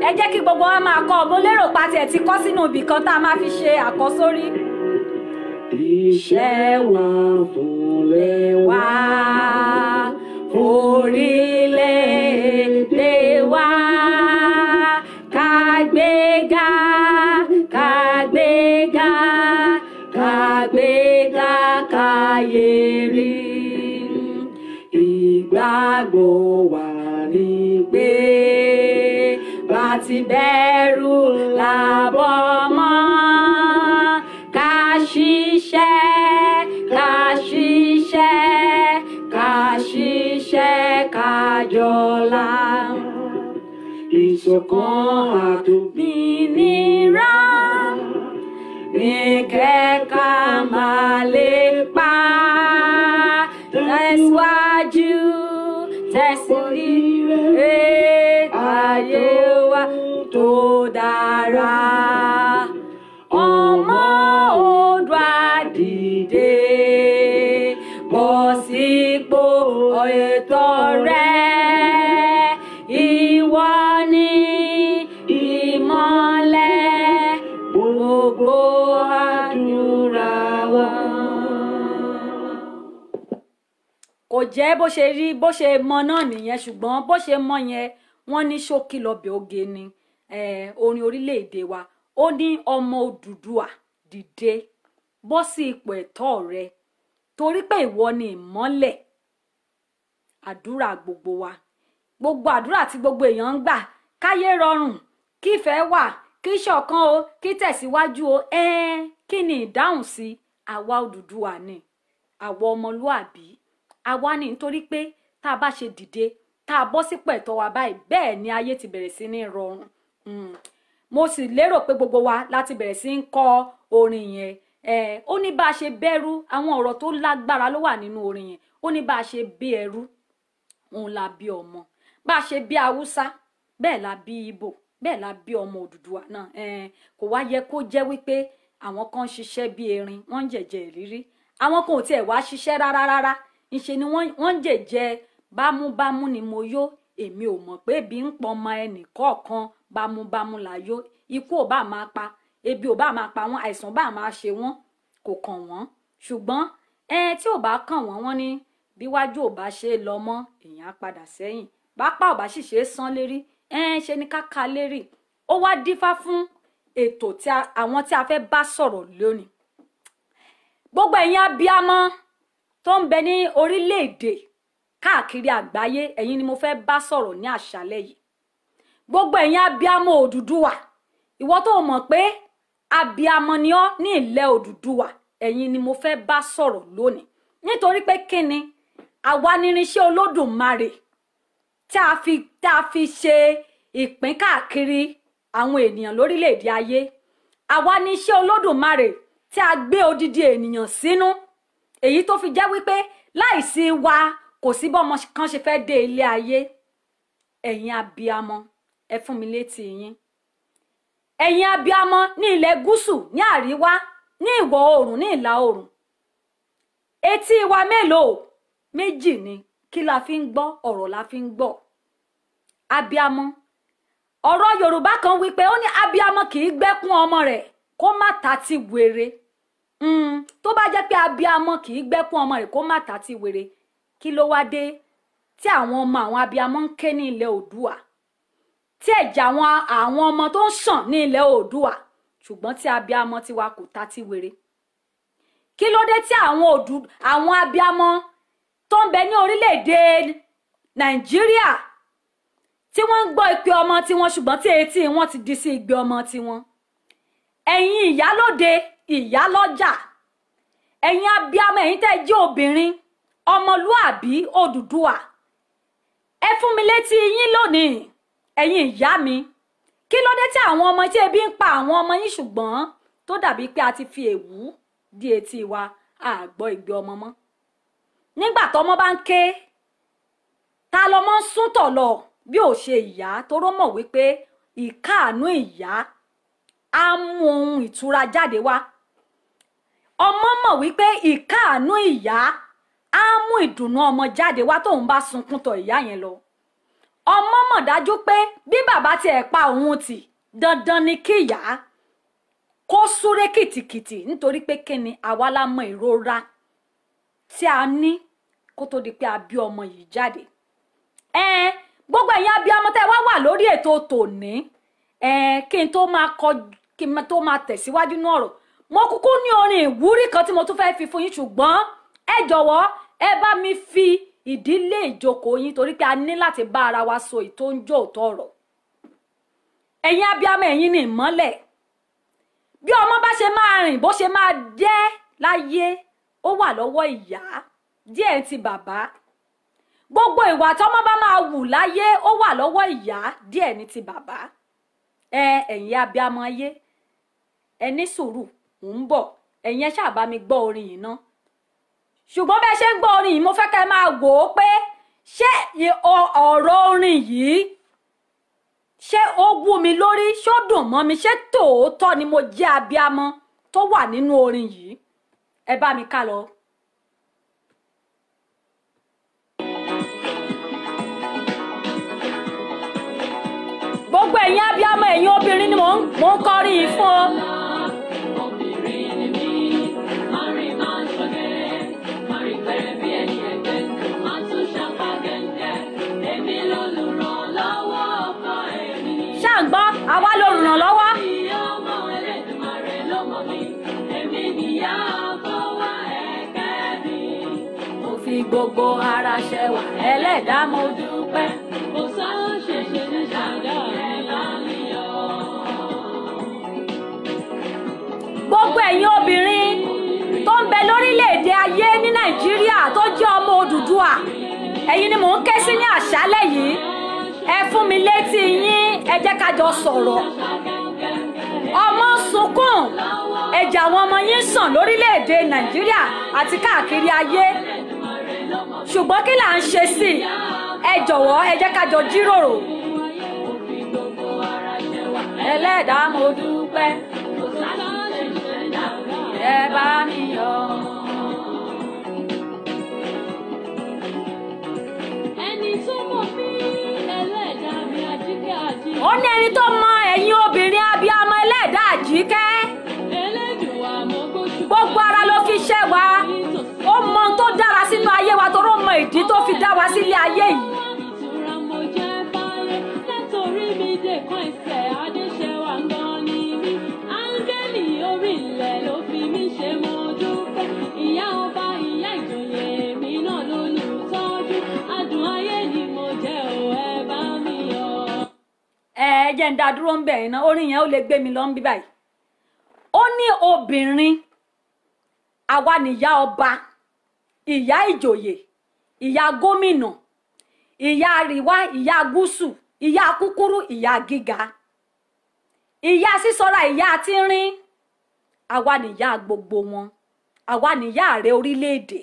Ẹ jẹ́ kí gbogbo wa máa kọ́. Mo lérò pa tiẹ̀ ti kọ́ sínú ibì kan tá a máa fi ṣe àkọ́sórí. Iṣẹ́ wa fúnlẹ̀ wá orílẹ̀-èdè wa, kàgbéga kàgbéga kàgbéga káyé rí. Ìgbàgbọ́ wa ni pé bá ti bẹ̀rù làbọ̀ mọ́, ká ṣiṣẹ́ ká ṣiṣẹ́ ká ṣiṣẹ́ ká jọlá. Ìṣọ̀kan àtòmìnira ní kẹ́ka máa lè pa, tẹ̀síwájú tẹ̀síwájú ayé wa tó dára. Ọmọ Oòduà dìde bọ́ sípò ẹ̀tọ́ rẹ, ìwọ ni ìmọ́lẹ̀ gbogbo adúláwọ̀. Kò jẹ́ bó ṣe rí bó ṣe mọ náà nìyẹn, ṣùgbọ́n bó ṣe mọ yẹn wọ́n ní ṣókí lọ́bẹ̀ oge ni orin orílẹ̀-èdè wa. Ó ní ọmọ Odùduwà dìde bọ́ sí ipò ẹ̀tọ́ rẹ, torí pé ìwọ ni ìmọ́lẹ̀ àdúrà gbogbo wa. Gbogbo àdúrà tí gbogbo èèyàn ń gbà, káyé rọrùn, kí ìfẹ́ wà, kí ṣọ̀kan o, kí tẹ̀síwájú o, kí ni ìdáhùn sí? Àwa Odùduwà ni, àwa ọmọlúàbí àwa ni. Nítorí pé tá a bá ṣe dìde, tá a bọ́ sípò ẹ̀tọ́ wa báyìí, bẹ́ẹ̀ ni ayé ti bẹ̀rẹ̀ sí ní rọrùn. Mo sì lérò pé gbogbo wa láti bẹ̀rẹ̀ sí ń kọ orin yẹn. Ó ní bá a ṣe bẹ̀rù, àwọn ọ̀rọ̀ tó lágbára ló wà nínú orin yẹn. Ó ní bá a ṣe bí ẹrú, òun la bí ọmọ. Bá a ṣe bí Haúsá, bẹ́ẹ̀ la bí Ìgbò, bẹ́ẹ̀ la bí ọmọ Odùduwà náà. Kò wá yẹ kó jẹ́ wípé àwọn kan ń ṣiṣẹ́ bí erin, wọ́n ń jẹ̀jẹ̀ ìrírí, àwọn kan ò tiẹ̀ wá ṣiṣẹ́ rárá rárá, ńṣe ni wọ́n ń jẹ̀jẹ̀ bámúbámú ni mo yó, èmi ò mọ̀ pé ebi ń pọn ọmọ ẹnì kọ̀ọ̀kan, bámúbámú là yó. Ikú ò bá máa pa, ebi ò bá máa pa wọ́n, àìsàn bá máa ṣe wọ́n, kò kàn wọ́n. Ṣùgbọ́n tí ò bá kàn wọ́n, wọ́n ní bíwájú ò bá ṣe é lọ mọ́, èèyàn á padà sẹ́yìn. Bápá ò bá sì ṣe é sán lérí, ṣe ni ká ka lérí. Ó wá dífá fún ètò tí àwọn tí a fẹ́ bá sọ̀rọ̀ lónìí. Gbogbo ẹ̀yin abiyamọ tó ń bẹ ní orílẹ̀-èdè káàkiri àgbáyé, ẹ̀yin ni mo fẹ́ bá sọ̀rọ̀ ní àṣálẹ́ yìí. Gbogbo ẹ̀yin abiyamọ Odùduwà, ìwọ tó mọ̀ pé abiyamọ ni ọ́ ní ilẹ̀ Odùduwà, ẹ̀yin ni mo fẹ́ bá sọ̀rọ̀ lónìí. Nítorí pé kí ni àwa nírinṣẹ́ Olódùmarè tí a fi ṣe ìpín káàkiri àwọn ènìyàn lórílẹ̀-èdè ayé. Àwa ní iṣẹ́ Olódùmarè tí a gbé odidi ènìyàn sínú, èyí tó fi jẹ́ wípé láìsí wa kò sí bọ́mọ kan ṣe fẹ́ dé ilé ayé. Ẹ̀yin abiyamọ, ẹ fún mi létí yín. Ẹ̀yin abiyamọ ní ilẹ̀ gúúsù, ní àríwá, ní ìwọ̀ oòrùn, ní ìlà oòrùn, etí wa mélòó? Méjì ni. Kí la fi ń gbọ́? Ọ̀rọ̀ la fi ń gbọ́. Abiyamọ, ọ̀rọ̀ Yorùbá kan wípé ó ní abiyamọ kì í gbẹ́kún ọmọ rẹ̀ kó má ta ti wèrè. Tó bá jẹ́ pé abiyamọ kì í gbẹ́kún ọmọ rẹ̀ kó má ta ti wèrè, kí ló wá dé tí àwọn ọmọ àwọn abiyamọ ń ké ní ilẹ̀ Oòduà, tí ẹ̀jẹ̀ àwọn ọmọ tó ń ṣàn ní ilẹ̀ Oòduà, ṣùgbọ́n tí abiyamọ tiwa kò ta ti wèrè? Kí ló dé tí àwọn abiyamọ tó ń bẹ ní orílẹ̀-èdè Nàìjíríà tí wọ́n ń gbọ́ ìpè ọmọ tiwọn, ṣùgbọ́n tí etí wọn ti di sí igbe ọmọ tiwọn? Ẹ̀yin ìyálóde, ìyálọ́jà, ẹ̀yin abiyamọ, ẹ̀yin tẹ́ jẹ́ obìnrin ọmọlúàbí Odùduwà, ẹ fún mi létí yín lónìí. Ẹ̀yin ìyá mi, kí ló dé tí àwọn ọmọ tí ebi ń pa àwọn ọmọ yín, ṣùgbọ́n tó dàbí pé a ti fi èwú di etí wa, a gbọ́ igbe ọmọ mọ́? Nígbà tọ́mọ bá ń ké, ta lọmọ ń sún tọ̀ lọ bí ò ṣe ìyá, toró mọ̀ wípé ìkáàánú ìyá á mú ohun ìtura jáde wá. Ọmọ mọ̀ wípé ìkáàánú ìyá á mú ìdùnnú ọmọ jáde wá tóun bá sunkún tọ̀ ìyá yẹn lọ. Ọmọ mọ̀ mọ̀ dájú pé bí bàbá tiẹ̀ pa òun tì, dandan ni kí ìyá kó súré kìtìkìtì, nítorí pé kíni, àwa la mọ ìrora tí a ní kó tó di pé a bí ọmọ yìí jáde. Gbogbo ẹ̀yin abiyamọ tẹ́ wá wà lórí ètò tòní, kí n tó máa kọ, kí n tó máa tẹ̀síwájú ní ọ̀rọ̀, mo kúkú ní orin ìwúrí kan tí mo tún fẹ́ fi fún yín, ṣùgbọ́n ẹ jọ̀wọ́ ẹ bá mi fi ìdílé ìjókòó yín, torí pé a ní láti bá ara wa sọ èyí tó ń jó òótọ́ ọ̀rọ̀. Ẹ̀yin abiyamọ, ẹ̀yin ni ìmọ́lẹ̀. Bí ọmọ bá ṣe máa rìn, bó ṣe máa jẹ́ láyé, ó wà lọ́wọ́ ìyá díẹ̀ ti bàbá. Gbogbo ìwà tọ́mọ bá máa wù láyé, ó wà lọ́wọ́ ìyá díẹ̀ ní ti bàbá. Ẹ̀yin abiyamọ ayé, ẹ ní sùúrù, mò ń bọ̀. Ẹ̀yin ẹ ṣáà bá mi gbọ́ orin yìí ná. Ṣùgbọ́n bẹ́ẹ̀ ṣe ń gbọ́ orin yìí, mo fẹ́ kẹ́ ẹ máa wò ó pé ṣé ọ̀rọ̀ orin yìí, ṣé ó wú mi lórí, ṣó dùn mọ́ mi, ṣé tòótọ́ ni mo jẹ́ abiyamọ tó wà nínú orin yìí? Ẹ bá mi ká lọ. Gbogbo ẹ̀yin abiyamọ, ẹ̀yin obìnrin ni mò ń kọrin yìí fún ọ. Ṣá ń gbọ́, àwa lolùrànlọ́wọ́. Mo fi gbogbo ara ṣẹwà, ẹlẹ́dàá mo dúpẹ́. Kò sáṣẹṣe ní ṣàdá ẹ̀ lálẹ́. Gbogbo ẹ̀yin obìnrin tó ń bẹ lórílẹ̀‐èdè ayé ní Nàìjíríà tó jẹ́ ọmọ Odùduwà, ẹ̀yin ni mò ń ké sí ní àṣálẹ́ yìí. Ẹ fún mi létí yín, ẹ jẹ́ ká jọ sọ̀rọ̀. Ọmọ ń sunkún, ẹ̀jẹ̀ àwọn ọmọ yín ń sàn lórílẹ̀‐èdè Nàìjíríà àti káàkiri ayé, ṣùgbọ́n kí là ń ṣe sí i? Ẹ jọ̀wọ́ ẹ jẹ́ ká jọ jíròrò. Ẹlẹ́dàá mo dúpẹ́, ẹ bá mi yọ̀. Ẹni tó mọ̀ mí, ẹlẹ́dàá mi Àjíkẹ́ Àjíkẹ́. Ó ní ẹni tó mọ ẹ̀yin obìnrin abiyamọ, ẹlẹ́dàá Àjíkẹ́. Elédùà mo gbóṣù. Gbogbo ara ló fi ṣẹ́ wa. Ó mọ ohun tó dára sínú ayé wa, torí ó mọ ìdí tó fi dá wa sílé ayé yìí. Ìtura mo jẹ́ fáyé, látòrí mi dé kan ẹsẹ̀ Adéṣẹ́wà gan ni mí. Áńgẹ́lì orí ilẹ̀ ló fi mí ṣe mo dúpẹ́. Ìyá ọba, ìyá ìjòyè, èmi náà lólùtọ́jú. Adùn ayé ni mo jẹ́ o, ẹ bá mi yọ̀. Ẹ jẹ́ ń dá dúró ń bẹ̀ iná, orin yẹn ó lè gbé mi lọ ń bí báyìí. Ó ní obìnrin, àwa nìyá ọba, ìyá ìjòyè, ìyá gómìnà, ìyá àríwá, ìyá gúúsù, ìyá kúkúrú, ìyá gíga, ìyá sísọra, ìyá tínrín. Àwa nìyá gbogbo wọn. Àwa nìyá ààrẹ orílẹ̀-èdè,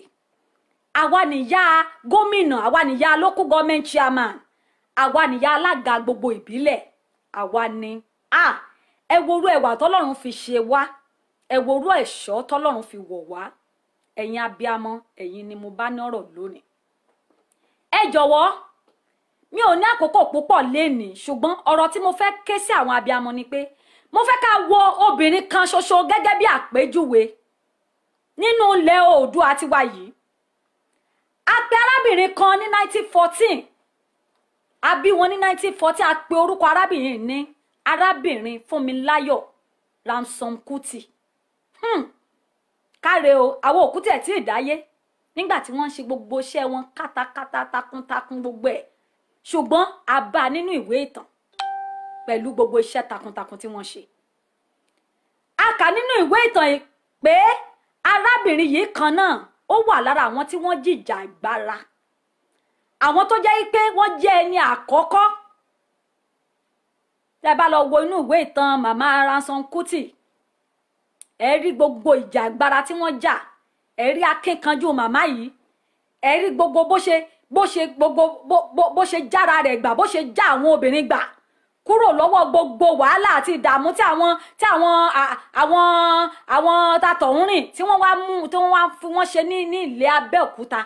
àwa nìyá gómìnà, àwa nìyá local government chairman, àwa nìyá alága gbogbo ìbílẹ̀. Àwa ni. Ẹ worú ẹwà tọ́lọ́run fi ṣe wá, ẹ worú ẹ̀ṣọ́ tọ́lọ́run fi wọ̀ wá. Ẹ̀yin abiyamọ, ẹ̀yin ni mo bá ní ọ̀rọ̀ lónìí. Ẹ jọ̀wọ́, mi ò ní àkókò púpọ̀ lénìí, ṣùgbọ́n ọ̀rọ̀ tí mo fẹ́ ké sí àwọn abiyamọ ni pé mo fẹ́ ká wo obìnrin kan ṣoṣo gẹ́gẹ́ bí àpèjúwe nínú ilẹ̀ Oòduà tiwa yìí. A pe arábìnrin kan ní 1914, a bí wọn ní 1914. A pe orúkọ arábìnrin ní arábìnrin Fúnmiláyọ̀ Ransome Kuti. Káre o, àwọn òkú tẹ̀ tí ì dáyé nígbà tí wọ́n ń ṣe gbogbo iṣẹ́ wọn kátakátá, takuntakun gbogbo ẹ̀, ṣùgbọ́n a bá nínú ìwé ìtàn pẹ̀lú gbogbo iṣẹ́ takuntakun tí wọ́n ṣe. A kà nínú ìwé ìtàn yìí pé arábìnrin yìí kan náà ó wà lára àwọn tí wọ́n jìjà ìgbára, àwọn tó jẹ́ pé wọ́n jẹ́ ẹni àkọ́kọ́. Tẹ́ bá lọ wo inú ìwé ìtàn màmá Ransome Kuti, ẹ rí gbogbo ìjà agbára tí wọ́n jà, ẹ rí akínkanjú màmá yìí, ẹ rí gbogbo bó ṣe gbogbo bó ṣe jára rẹ̀ gbà, bó ṣe já àwọn obìnrin gbà kúrò lọ́wọ́ gbogbo wàhálà àti ìdààmú tí àwọn tí àwọn àwọn àwọn tatọ̀hún rìn tí wọ́n wá mú, tí wọ́n wá fi wọ́n ṣe ní ilé Abẹ́òkúta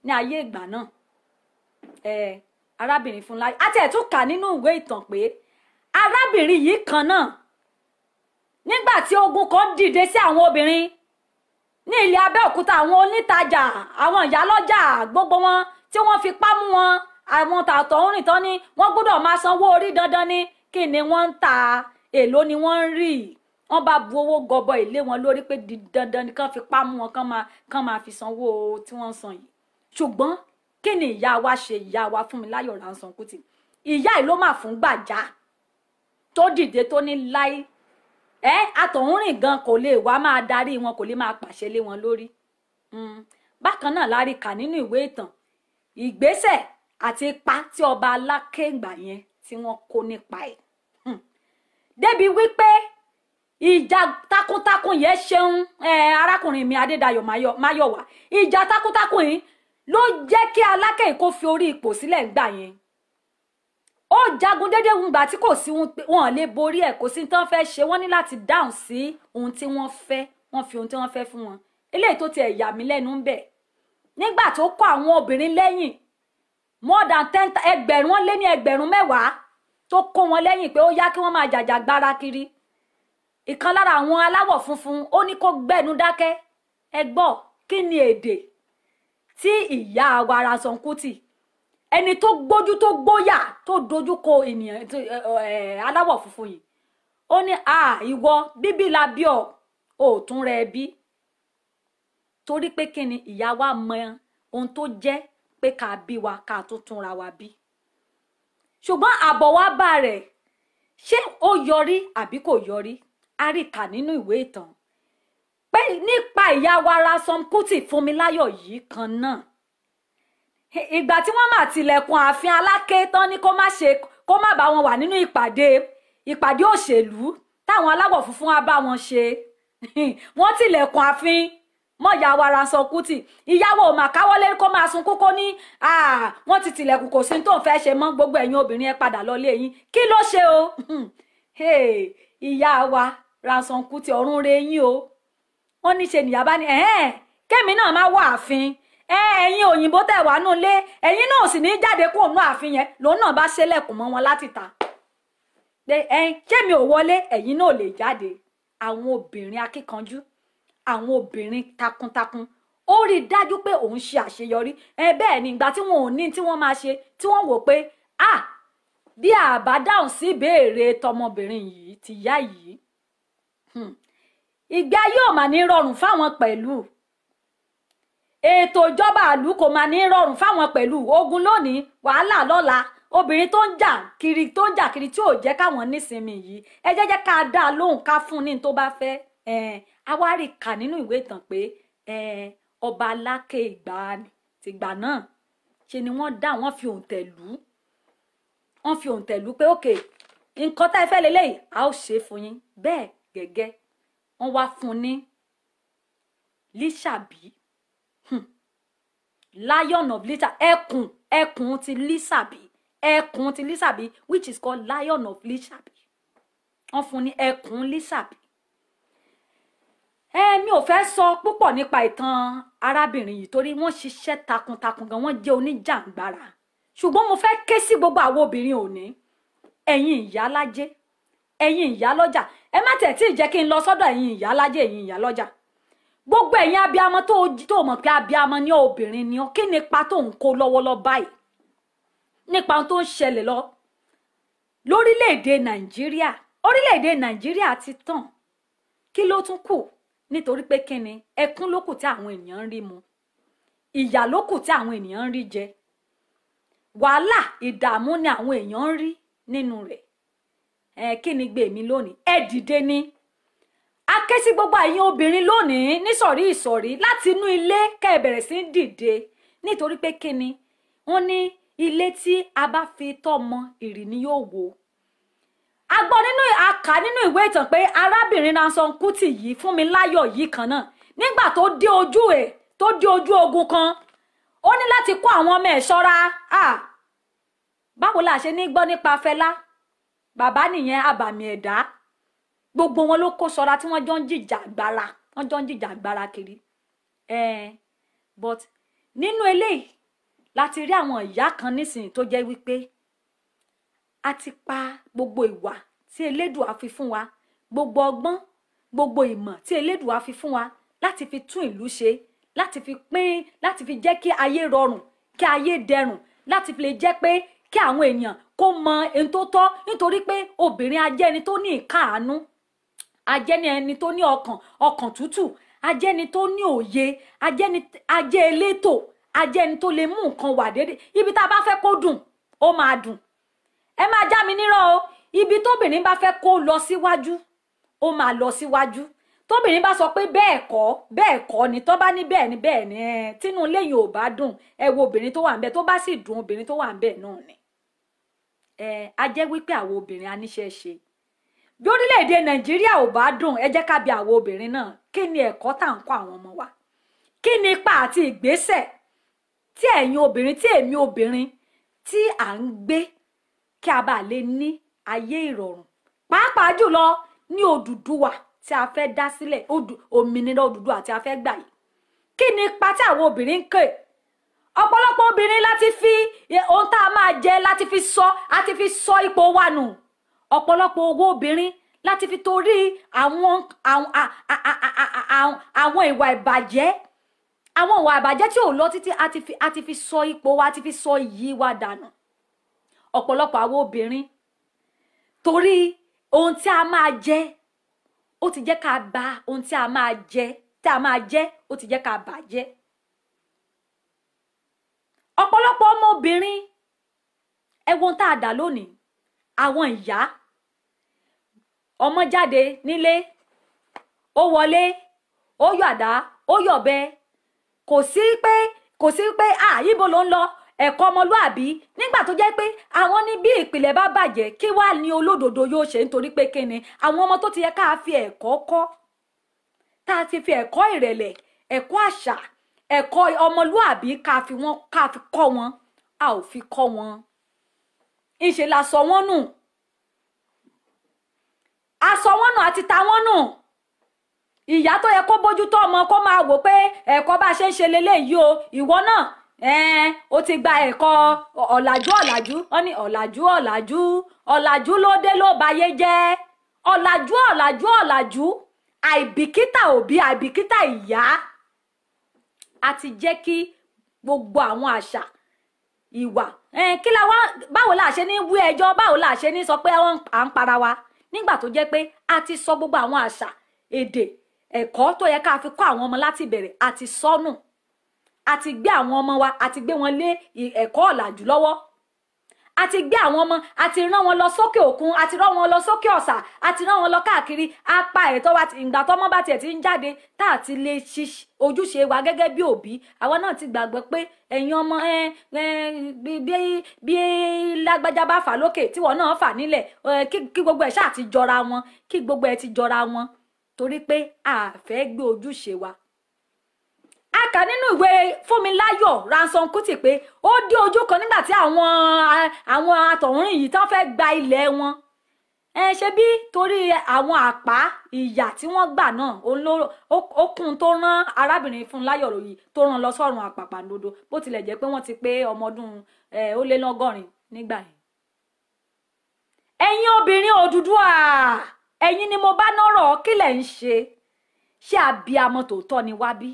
ní ayé ìgbà náà. Arábìnrin Fúnmiláyọ̀ àti ẹ̀ tún kà nínú ìwé ìtàn pé arábìnrin yìí kan náà, nígbà tí ogun kan dìde sí àwọn obìnrin ní ilẹ̀ Abẹ́òkúta, àwọn onítajà, àwọn ìyálọ́jà, gbogbo wọn tí wọ́n fipá mú wọn, àwọn tààtọ̀ ń rìn tán ni wọ́n gbọ́dọ̀ máa sanwó orí dandan ni. Kí ni wọ́n ń ta, èló ni wọ́n ń rí? Wọ́n bá bu owó gọbọ ilé wọn lórí pé di dandan ni kán fipá mú wọn, kán máa fi sanwó tí wọ́n ń san yìí. Ṣùgbọ́n kí ni ìyá wa ṣe? Ìyá wa Fúnmiláyọ̀ Ransome Kuti, ìyá yìí ló mà fún gbàjá tó dìde tó ní láí ẹ àtọ̀húnrìn gan kò lè wá máa darí wọn, kò lè máa pàṣẹ lé wọn lórí. Bákan náà la rí kà nínú ìwé ìtàn ìgbésẹ̀ àti ipa tí ọba Aláké ìgbà yẹn tí wọ́n kó nípa ẹ̀. Débi wípé ìjà takuntakun yẹn ṣeun arákùnrin mi Adédayọ̀ Máyọ̀wá, ìjà takuntakun yìí ló jẹ́ kí Aláké kó fi orí ipò sílẹ̀ ńgbà yẹn. Ó jagun déédéé ńgbà tí kò sí wọn lè borí ẹ̀, kò sí tán fẹ́ ṣe, wọ́n ní láti dáhùn sí ohun tí wọ́n fẹ́, wọ́n fi ohun tí wọ́n fẹ́ fún wọn. Eléyìí tó tiẹ̀ yà mí lẹ́nu ń bẹ̀, nígbà tó kó àwọn obìnrin lẹ́yìn more than 10 ẹgbẹ̀rún, wọ́n lé ní 10,000 tó kó wọn lẹ́yìn pé ó yá kí wọ́n máa jàjàgbara kiri. Ìkan lára àwọn aláwọ̀ funfun ó ní kó gbẹ́nu dákẹ́. Ẹ gbọ́, kí ni èdè tí ìyá wa Ransome Kuti, ẹni tó gbójú tó gbóyà tó dojú kọ ènìyàn aláwọ̀ funfun yìí, ó ní à ìwọ bíbí la bí ọ, ò tún rẹ bí. Torí pé kí ni ìyá wa mọ ohun tó jẹ́ pé ká bí wa ká tún túnra wa bí. Ṣùgbọ́n àbọ̀ wa bá rẹ̀, ṣé ó yọrí àbí kò yọrí? A rí kà nínú ìwé ìtàn pé nípa ìyá wa Ransome Kuti Fúnmiláyọ̀ yìí kan náà, ìgbà tí wọ́n máa tilẹ̀kùn ààfin Aláké tán ní kó má ṣe, kó má bá wọn wà nínú ìpàdé òṣèlú táwọn aláwọ̀ funfun á bá wọn ṣe, wọ́n tilẹ̀kùn ààfin mọ́ ìyá wa Ransome Kuti. Ìyàwó mà káwọ́lé kó máa sunkún kó ní wọ́n ti tilẹ̀kùn, kò sí tó ń fẹ́ ṣe mọ́, gbogbo ẹ̀yin obìnrin ẹ padà lọlé yín. Kí ló ṣe o? Ìyá wa Ransome Kuti, ọ̀run re yín o. Wọ́n ní ṣe nìyá bá ní kémi náà má wọ ààfin, ẹ̀yin òyìnbó tẹ̀ wá nù lé, ẹ̀yin náà sì ní jáde kúrò nù ààfin yẹn. Lòun náà bá ṣẹlẹ̀kùn mọ́ wọn láti ta pé kémi ò wọlé, ẹ̀yin náà lè jáde. Àwọn obìnrin akíkanjú, àwọn obìnrin takuntakun, ó rí i dájú pé òun ṣe àṣeyọrí. Bẹ́ẹ̀ ni ìgbà tí wọn ò ní tí wọ́n máa ṣe, tí wọ́n wò pé bí àbá dáhùn sí ìbéèrè tọmọbìnrin yìí ti yá yìí, ìgbé ayé ò mà ní rọrùn fáwọn pẹ̀lú, ètò ìjọba àlù kò mà ní rọrùn fáwọn pẹ̀lú, ogun lónìí wàhálà lọ́la, obìnrin tó ń jà kiri tó ń jà kiri tí ò jẹ́ káwọn nísinmi yìí, ẹ jẹ́ ká dá a lóhùn, ká fún ní tó bá fẹ́. A wá rí kà nínú ìwé ìtàn pé ọba Aláké ìgbà tìgbà náà ṣe ni wọ́n dá, wọ́n fi òǹtẹ̀ lù, wọ́n fi òǹtẹ̀ lù pé ókè nǹkan tá ẹ fẹ́ lélẹ́yìí a ó ṣe fún yín. Bẹ́ẹ̀ gẹ́gẹ́ wọ́n wá fún ní Lísàbí, Lion of Lisa, ẹkùn ti Lísàbí, ẹkùn ti Lísàbí, which is called Lion of Lísàbí. Wọ́n fún ní ẹkùn Lísàbí. Mi ò fẹ́ sọ púpọ̀ nípa ìtàn arábìnrin yìí torí wọ́n ṣiṣẹ́ takuntakun gan, wọ́n jẹ́ oníjàǹgbara. Ṣùgbọ́n mo fẹ́ ké sí gbogbo àwọn obìnrin òní, ẹ̀yin ìyálájé, ẹ̀yin ìyálọ́jà, ẹ má tẹ̀ tí ì jẹ́ kí n lọ sọ́dọ̀ ẹ̀yin ìyálájé, ẹ̀yin ìyálọ́jà, gbogbo ẹ̀yin abiyamọ tó mọ̀ pé abiyamọ ní obìnrin ni ọ́, kí ni ipa tó ń kó lọ́wọ́lọ́wọ́ báyìí nípa ohun tó ń ṣẹlẹ̀ lọ lórílẹ̀‐èdè Nàìjíríà? Orílẹ̀‐èdè Nàìjíríà ti tàn, kí ló tún kù? Nítorí pé kí ni ẹkún ló kù tí àwọn ènìyàn ń rí mu, ìyà ló kù tí àwọn ènìyàn ń rí jẹ, wàhálà ìdààmú ni àwọn èèyàn ń rí nínú rẹ̀. Kí ni gbé mi lónìí? Ẹ dìde ní a ké sí gbogbo ẹ̀yin obìnrin lónìí nísọ̀rí ìsọ̀rí láti inú ilé kẹ́ ẹ bẹ̀rẹ̀ sí í dìde. Nítorí pé kí ni wọ́n ní ilé tí a bá fi tọ́mọ ìrì ni yóò wó. A gbọ́ nínú a kà nínú ìwé ìtàn pé arábìnrin Ransome Kuti yìí, Fúnmiláyọ̀ yìí kan náà, nígbà tó dé ojú ẹ̀, tó dé ojú ogun kan, ó ní láti kó àwọn ọmọ ẹ̀ ṣọ́ra. Báwo la ṣe ní gbọ́ nípa Fẹlá? Bàbá nìyẹn, abàmì ẹ̀dá, gbogbo wọn ló kó ṣọ́ra tí wọ́n jọ ń jìjà agbára, wọ́n jọ ń jìjà agbára kiri. But nínú eléyìí Láti rí àwọn ìyá kan nísìnyí tó jẹ́ wípé a ti pa gbogbo ìwà tí Elédùà fi fún wa, gbogbo ọgbọ́n, gbogbo ìmọ̀ tí Elédùà fi fún wa láti fi tún ìlú ṣe, láti fi pín, láti fi jẹ́ kí ayé rọrùn, kí ayé dẹrùn, láti fi lè jẹ́ pé kí àwọn èèyàn kó mọ ohun tó tọ́. Nítorí pé obìnrin ajẹ́ni tó ní ìkáàánú, ajẹ́ni ẹni tó ní ọkàn, ọkàn tútù, ajẹ́ni tó ní òye, ajẹ́ni ajẹ́ elétò, ajẹ́ni tó lè mú nǹkan wà déédéé. Ibi tá a bá fẹ́ kó dùn, ó máa dùn. Ẹ máa já mi nírọ́ o. Ibi tóbìnrin bá fẹ́ kó lọ síwájú, ó máa lọ síwájú. Tóbìnrin bá sọ pé bẹ́ẹ̀ kọ́, bẹ́ẹ̀ kọ́ ni, tó bá ní bẹ́ẹ̀ ni bẹ́ẹ̀ ni, ẹ tínú lẹ́yìn ò bá dùn, ẹ wo obìnrin tó wà ń bẹ̀, tó bá sì dùn obìnrin tó wà ń bẹ̀ náà ni. Ẹ a jẹ́ wípé àwọn obìnrin a níṣẹ́ ṣe. Bí orílẹ̀-èdè Nàìjíríà ò bá dùn, ẹ jẹ́ ká bi àwọn obìnrin náà, kí ni ẹ̀kọ́ tá à ń kọ́ àwọn ọmọ wa? Kí ni ipa àti ìgbésẹ̀ tí ẹ̀yin obìnrin, tí èmi obìnrin tí à ń gbé kí a bá lè ní ayé ìrọ̀rùn, pàápàá jùlọ ní Odùduwà tí a fẹ́ dá sílẹ̀, òmìnira Odùduwà tí a fẹ́ gbà yìí? Kí ni ipa tí àwọn obìnrin ń kè? Ọ̀pọ̀lọpọ̀ obìnrin láti fi ohun tá a máa jẹ láti fi sọ, àti fi sọ ipò wa nù. Ọ̀pọ̀lọpọ̀ owó obìnrin láti fi torí àwọn àwọn ìwà ìbàjẹ́, àwọn ìwà ìbàjẹ́ tí ò lọ títí, àti fi sọ ipò wa, àti fi sọ iyì wa dànù. Ọ̀pọ̀lọpọ̀ àwọn obìnrin torí ohun tí a máa jẹ, ó ti jẹ́ ká bà ohun tí a máa jẹ, tí a máa jẹ, ó ti jẹ́ ká bàjẹ́. Ọ̀pọ̀lọpọ̀ ọmọbìnrin, ẹ wo ohun tá a dà lónìí, àwọn ìyá ọmọ jáde nílé, ó wọlé, ó yọ àdá, ó yọ̀bẹ, kò sí pé, kò sí pé à ibo ló ń lọ, ẹ̀kọ́ ọmọlúàbí. Nígbà tó jẹ́ pé àwọn ní bí ìpìlẹ̀ bá bàjẹ́, kí wàá ní olódodo yóò ṣe? Nítorí pé kí ni àwọn ọmọ tó ti yẹ ká fi ẹ̀kọ́ kọ́, tá a ti fi ẹ̀kọ́ ìrẹ̀lẹ̀, ẹ̀kọ́ àṣà, ẹ̀kọ́ ọmọlúàbí ká fi wọ́n, ká fi kọ́ wọn, a ò fi kọ́ wọn. Ńṣe la sọ wọ́n nù, a sọ wọ́n nù, àti ta wọ́n nù. Ìyá tó yẹ kó bójútó ọmọ, kó máa wò pé ẹ̀kọ́ bá ṣe ń ṣe leléyìí o, ìwọ náà ó ti gba ẹ̀kọ́ ọ̀làjú, ọ̀làjú, wọ́n ní ọ̀làjú, ọ̀làjú, ọ̀làjú ló dé ló bayé jẹ́. Ọ̀làjú, ọ̀làjú, ọ̀làjú, àìbìkítà òbí, àìbìkítà ìyá, a ti jẹ́ kí gbogbo àwọn àṣà ìwà kí la wá, báwo la ṣe ní wí ẹjọ́, báwo la ṣe ní sọ pé à ń para wa, nígbà tó jẹ́ pé a ti sọ gbogbo àwọn àṣà, èdè, ẹ̀kọ́ tó yẹ ká fi kọ́ àwọn ọmọ láti bẹ̀rẹ̀, a ti sọnù. A ti gbé àwọn ọmọ wa, a ti gbé wọn lé ẹ̀kọ́ ọ̀làjú lọ́wọ́. A ti gbé àwọn ọmọ, a ti rán wọn lọ sókè òkun, a ti rán wọn lọ sókè ọ̀sà, a ti rán wọn lọ káàkiri. A pa ẹ̀tọ́ wa. Ìgbà tọ́mọ bá tiẹ̀ ti ń jáde, tá a ti lè ṣe ojúṣe wa gẹ́gẹ́ bí òbí, àwa náà ti gbàgbọ́ pé ẹ̀yin ọmọ bí lágbájá bá fà lókè, tíwọ náà fà nílẹ̀, kí gbogbo ẹ̀ ṣáà ti jọra wọn, kí gbogbo ẹ̀ ti jọra wọn, torí pé a fẹ́ gbé ojúṣe wa. A kà nínú ìwé Fúnmiláyọ̀ Ransome Kuti pé ó dé ojú kan nígbà tí àwọn àtọ̀húnrìn yìí tán fẹ́ gba ilẹ̀ wọn. Ẹ ṣe bí torí àwọn àpá ìyà tí wọ́n gbà náà, òun ló ó kún tó rán arábìnrin Fúnmiláyọ̀ yìí tó rán lọ sọ́run àpàpàǹdodo, bó tilẹ̀ jẹ́ pé wọ́n ti pé ọmọ ọdún ó lé lọ́gọ́rin nígbà yẹn. Ẹ̀yin obìnrin Odùduwà, ẹ̀yin ni mo bá nọ́rọ̀, kí lẹ̀ ń ṣe? Ṣé abiyamọ tòótọ́ ni wá bí?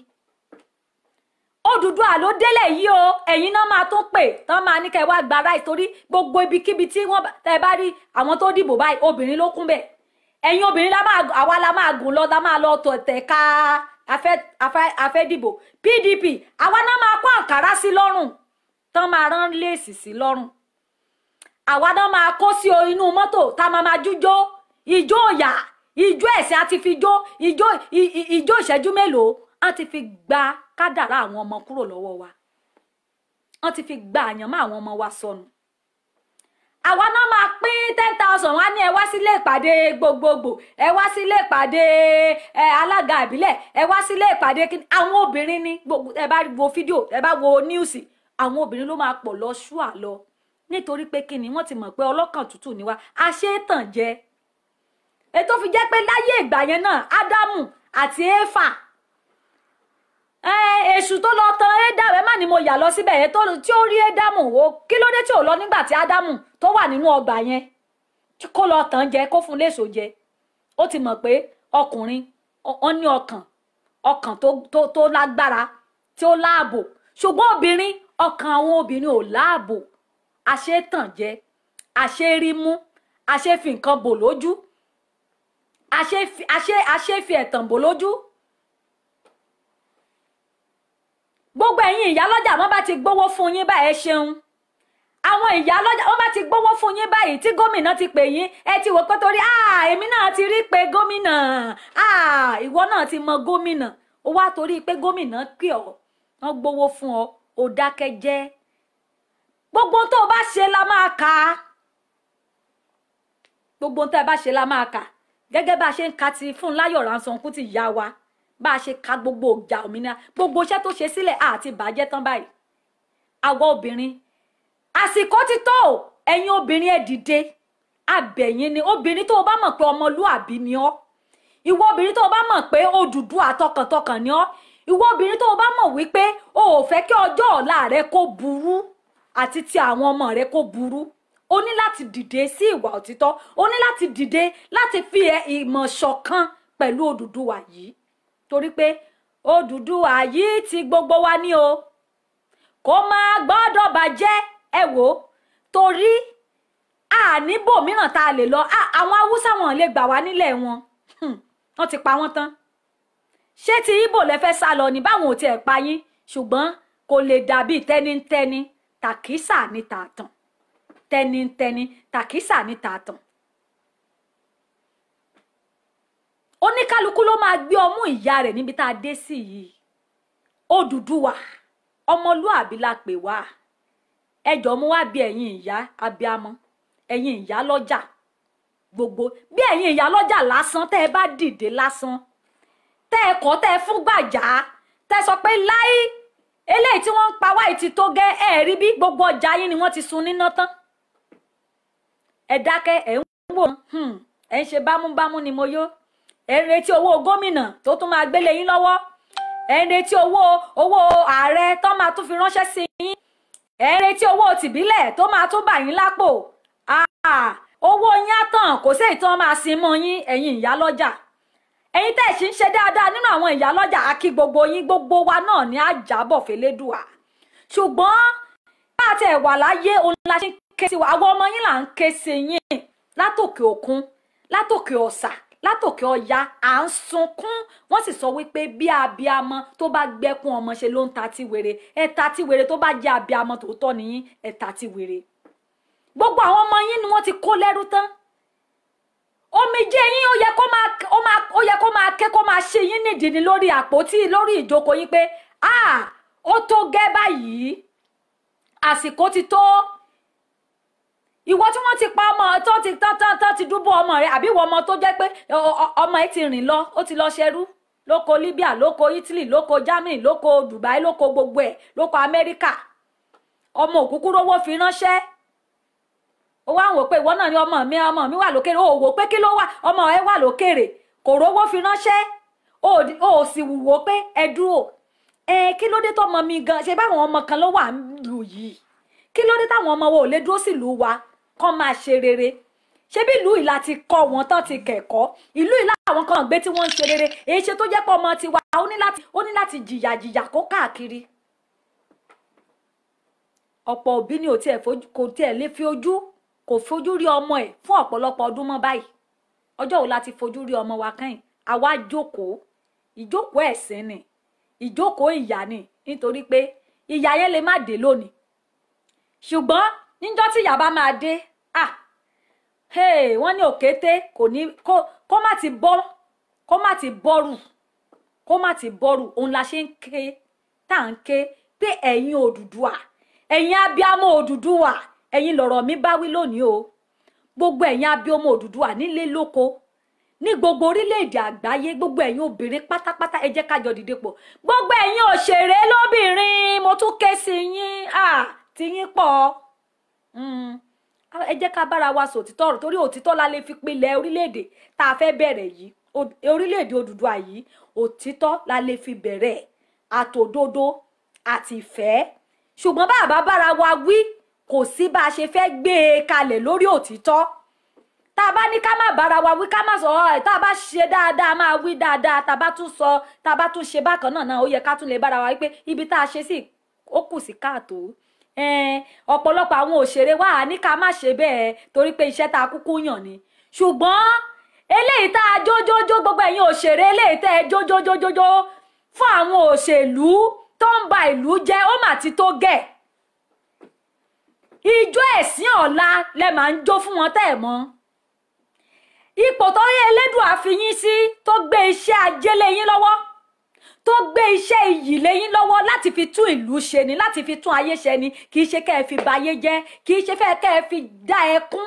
Odùduwà ló délẹ̀ yìí o, ẹ̀yin náà máa tún pè tán máa ní kẹ́ wá gba ráì, torí gbogbo ibikíbi tí wọ́n tẹ́ bá rí àwọn tó dìbò báyìí, obìnrin ló kún bẹ̀. Ẹ̀yin obìnrin la máa, àwa la máa gùn lọ, la máa lọ tọ̀ tẹ̀ ká afẹ́ dìbò PDP, àwa náà máa kó àǹkárá sí lọ́rùn, tán máa rán léèsì sí lọ́rùn, àwa náà máa kó sí inú mọ́tò tá máa máa jújó ìjó òyà, ìjó ẹ̀sìn, àti fi jó ìjó ìjó ìṣẹ́jú mélòó, wọ́n ti fi gba kádàrá àwọn ọmọ kúrò lọ́wọ́ wa, wọ́n ti fi gba àyànmọ́ àwọn ọmọ wa sọnù. Àwa náà máa pín 10,000, wá ní ẹ wá sílé ìpàdé gbogbogbò, ẹ wá sílé ìpàdé ẹ alága ìbílẹ̀, ẹ wá sílé ìpàdé kí àwọn obìnrin ní gbogbo. Ẹ bá wo fídíò, ẹ bá wo níùsì, àwọn obìnrin ló máa pọ̀ lọ ṣúà lọ, nítorí pé kí ni, wọ́n ti mọ̀ pé ọlọ́kàn tútù ni wá, a ṣe é tàn jẹ. Ètò fi jẹ́ pé láyé ìgbà yẹn náà, Ádámù àti Éfà, Èṣù tó lọ tan Édámù, ẹ má ní mo yà lọ síbẹ̀ yẹn, tí ó rí Édámù o, kí ló dé tí ò lọ nígbà tí Ádámù tó wà nínú ọgbà yẹn kó lọ tàn jẹ, kó fún léṣo jẹ? Ó ti mọ̀ pé ọkùnrin ó ní ọkàn tó lágbára, tí ó láàbò, ṣùgbọ́n obìnrin, ọkàn àwọn obìnrin ò láàbò. Àṣetàn jẹ, àṣerímú, àṣefi nǹkan bò lójú, àṣefi ẹ̀tàn bò lójú. Gbogbo ẹ̀yin ìyálọ́jà, wọ́n bá ti gbówó fún yín báyìí, ẹ ṣeun. Àwọn ìyálọ́jà, wọ́n bá ti gbówó fún yín báyìí, tí gómìnà ti pè yín, ẹ ti wò pé torí èmi náà ti rí pé gómìnà, ìwọ náà ti mọ gómìnà, ó wá torí pé gómìnà pè ọ́, wọ́n gbówó fún ọ, ó dákẹ́ jẹ́. Gbogbo tó o bá ṣe la máa kà á, gbogbo tó o bá ṣe la máa kà, gẹ́gẹ́ bá a ṣe ń ka ti Fúnláyọ̀ Ransome Kuti ìyá wa, bá a ṣe ka gbogbo ìjà òmìnira, gbogbo iṣẹ́ tó ṣe sílẹ̀ àti bàjẹ́ tán báyìí. Àwa obìnrin, àsìkò ti tó, ẹ̀yin obìnrin ẹ dìde, abẹ̀yìn ni. Obìnrin tó o bá mọ̀ pé ọmọlúàbí ni ọ́, ìwọ obìnrin tó o bá mọ̀ pé Odùduwà tọkàntọkàn ni ọ́, ìwọ obìnrin tó o bá mọ̀ wípé o ò fẹ́ kí ọjọ́ ọ̀la rẹ kó burú àti ti àwọn ọmọ rẹ kó burú, o ní láti dìde sí ìwà òtítọ́, o ní láti dìde láti fi ìmọ̀ ṣọ̀kan pẹ̀lú Odùduwà yìí, torí pé Odùduwà yìí ti gbogbo wa ní o, kó máa gbọ́dọ̀ bàjẹ́. Ẹ wò ó, torí àníbò mìíràn tá a lè lọ, àwọn Haúsá wọn lè gbà wá nílẹ̀ wọn, wọ́n ti pa wọ́n tán. Ṣé ti Ìgbò lẹ fẹ́ sá lọ ní? Báwọn ò tiẹ̀ pa yín, ṣùgbọ́n kò lè dàbí tẹ́nítẹ́ní tàkísà ní tààtàn, tẹ́nítẹ́ní tàkísà ní tààtàn. Oníkálukú ló máa gbé ọmú ìyá rẹ̀ níbi tá a dé sí yìí. Odùduwà ọmọlúàbí la pè wá. Ẹ jọ̀ọ́, mo wá bí ẹ̀yin ìyá abiamọ, ẹ̀yin ìyá lọ́jà gbogbo, bí ẹ̀yin ìyá lọ́jà lásán, tẹ́ ẹ bá dìde lásán, tẹ́ ẹ kọ́, tẹ́ ẹ fún gbàjà, tẹ́ ẹ sọ pé láí eléyìí tí wọ́n ń pa wá ti tó gẹ́, ẹ rí bí gbogbo ọjà yín ni wọ́n ti sun níná tán. Ẹ dákẹ́, ẹ ń wò, ẹ ń ṣe bámúbámú ni mo yó. Ẹ ń retí owó gómìnà tó tún máa gbélé yín lọ́wọ́, ẹ ń retí owó ààrẹ tó máa tún fi ránṣẹ́ sí yín, ẹ ń retí owó tìbílẹ̀ tó máa tún bà yín lápò. Owó yín á tàn, kò sí èyí tí wọ́n máa sin mọ́ yín. Ẹ̀yin ìyálọ́jà, ẹ̀yin tẹ́ ẹ̀ sì ń ṣe dáadáa nínú àwọn ìyálọ́jà, a kí gbogbo yín, gbogbo wa náà ní àjábọ̀ fẹ́lẹ́dùà. Ṣùgbọ́n bá a tẹ̀ wà láyé, òun la ṣe ń ké sí wa, àwọn ọmọ yín là ń ké sí yín látòkè òkun, látòkè ọ̀sà, látòkè ọya, à ń sunkún. Wọ́n sì sọ wípé bí abiamọ tó bá gbẹ́kún ọmọ ṣe ló ń ta tí wèrè. Ẹ ta tí wèrè, tó bá jẹ́ abiamọ tòótọ́ nìyín, ẹ ta tí wèrè. Gbogbo àwọn ọmọ yín ni wọ́n ti kó lẹ́rú tán. Omijé yín ó yẹ kó máa ké, kó máa ṣe yín nídìí ni lórí àpótí, lórí ìjókòó yín pé ó tó gẹ́ báyìí, àsìkò ti tó. Ìwọ tí wọ́n ti pa ọmọ tó ti tán tán tán ti dúbò ọmọ rẹ, àbí ìwọ ọmọ tó jẹ́ pé ọmọ ẹ ti rìn lọ, ó ti lọ ṣerú lóko Libya, lóko Italy, lóko Germany, lóko Dubai, lóko gbogbo ẹ̀, lóko Amẹ́ríkà, ọmọ òkúkú rówó fi ránṣẹ́. Ó wá ń wò pé ìwọ náà ni ọmọ mi wà lókèrè. Ó wò pé kí ló wà, ọmọ ẹ wà lókèrè, kò rówó fi ránṣẹ́. Ó sì wò pé ẹ dúró, ẹ kí ló dé tọmọ mi gan ṣe báwọn ọmọ kan ló wà lù yìí, kí ló dé táwọn ọmọ wo ò lè dúró sílùú wa kán máa ṣe rere? Ṣé bí ìlú ìlà ti kọ́ wọn tán ti kẹ̀kọ́, ìlú ìlà àwọn kan gbé tí wọ́n ń ṣe rere, èyí ṣe tó jẹ́ pé ọmọ tiwa ó ní láti jìyà jìyà kó káàkiri. Ọ̀pọ̀ òbí ni kò tiẹ̀ lè fi ojú, kò fojú rí ọmọ ẹ̀ fún ọ̀pọ̀lọpọ̀ ọdún mọ́ báyìí. Ọjọ́ wo la ti fojú rí ọmọ wa kẹ́yìn? Àwa jókòó, ìjókòó ẹ̀sìn ni, ìjókòó ìyà ni, nítorí pé ìyà yẹn lè má dé lónìí, ṣùgbọ́n níjọ́ tí ìyà bá máa dé, wọ́n ní òkété kò ní kó má ti bọ́, kó má ti bọ́rù, kó má ti bọ́rù. Òun la ṣe ń ké, tá à ń ké pé ẹ̀yin Odùduwà, ẹ̀yin abiamọ Odùduwà, ẹ̀yin lọ̀rọ̀ mi bá wí lónìí o. Gbogbo ẹ̀yin abiamọ Odùduwà nílé lóko, ní gbogbo orílẹ̀-èdè àgbáyé, gbogbo ẹ̀yin obìnrin pátápátá, ẹ jẹ́ ká jọ dìde pọ̀. Gbogbo ẹ̀yin òṣèré lóbìnrin, mo tún ké sí yín, tí yín pọ̀. Ẹ jẹ́ ká bára wa sòtítọ́ ọ̀rọ̀, torí òtítọ́ la lè fi pilẹ̀ orílẹ̀-èdè tá a fẹ́ bẹ̀rẹ̀ yìí, orílẹ̀-èdè Odùduwà yìí, òtítọ́ la lè fi bẹ̀rẹ̀. àtòdodo àti ìfẹ́. Ṣùgbọ́n bàbá bára wa wí, kò sí bá a ṣe fẹ́ gbé e kalẹ̀ lórí òtítọ́. Tá a bá ní ká má bára wa wí, ká má sọ ọ́, tá a bá ṣe dáadáa máa wí dáadáa, tá a bá tún sọ, tá a bá tún ṣe bákan náà náà, ó yẹ ká tún lè bára wa wí pé ibi tá a ṣe sí ó kù sí káàtó. Ọ̀pọ̀lọpọ̀ àwọn òṣèré wa ní ká má ṣe bẹ́ẹ̀ torí pé iṣẹ́ tá a kúkú yàn ni. Ṣùgbọ́n eléyìí tá a jójójó, gbogbo ẹ̀yin òṣèré eléyìí tẹ́ ẹ jójójójójó fún àwọn òṣèlú tó ń ba ìlú jẹ́, ó mà ti tó gẹ̀. Ijó ẹ̀sìn ọ̀la lẹ máa ń jó fún wọn tẹ́ ẹ̀ mọ́. Ipò tó yẹ Elédùà fi yín sí, tó gbé iṣẹ́ ajé lé yín lọ́wọ́, tó gbé iṣẹ́ iyì lé yín lọ́wọ́ láti fi tún ìlú ṣe ni, láti fi tún ayé ṣe ni, kì í ṣe kẹ́ ẹ fi bayé jẹ́, kì í ṣe fẹ́ kẹ́ ẹ fi dá ẹkún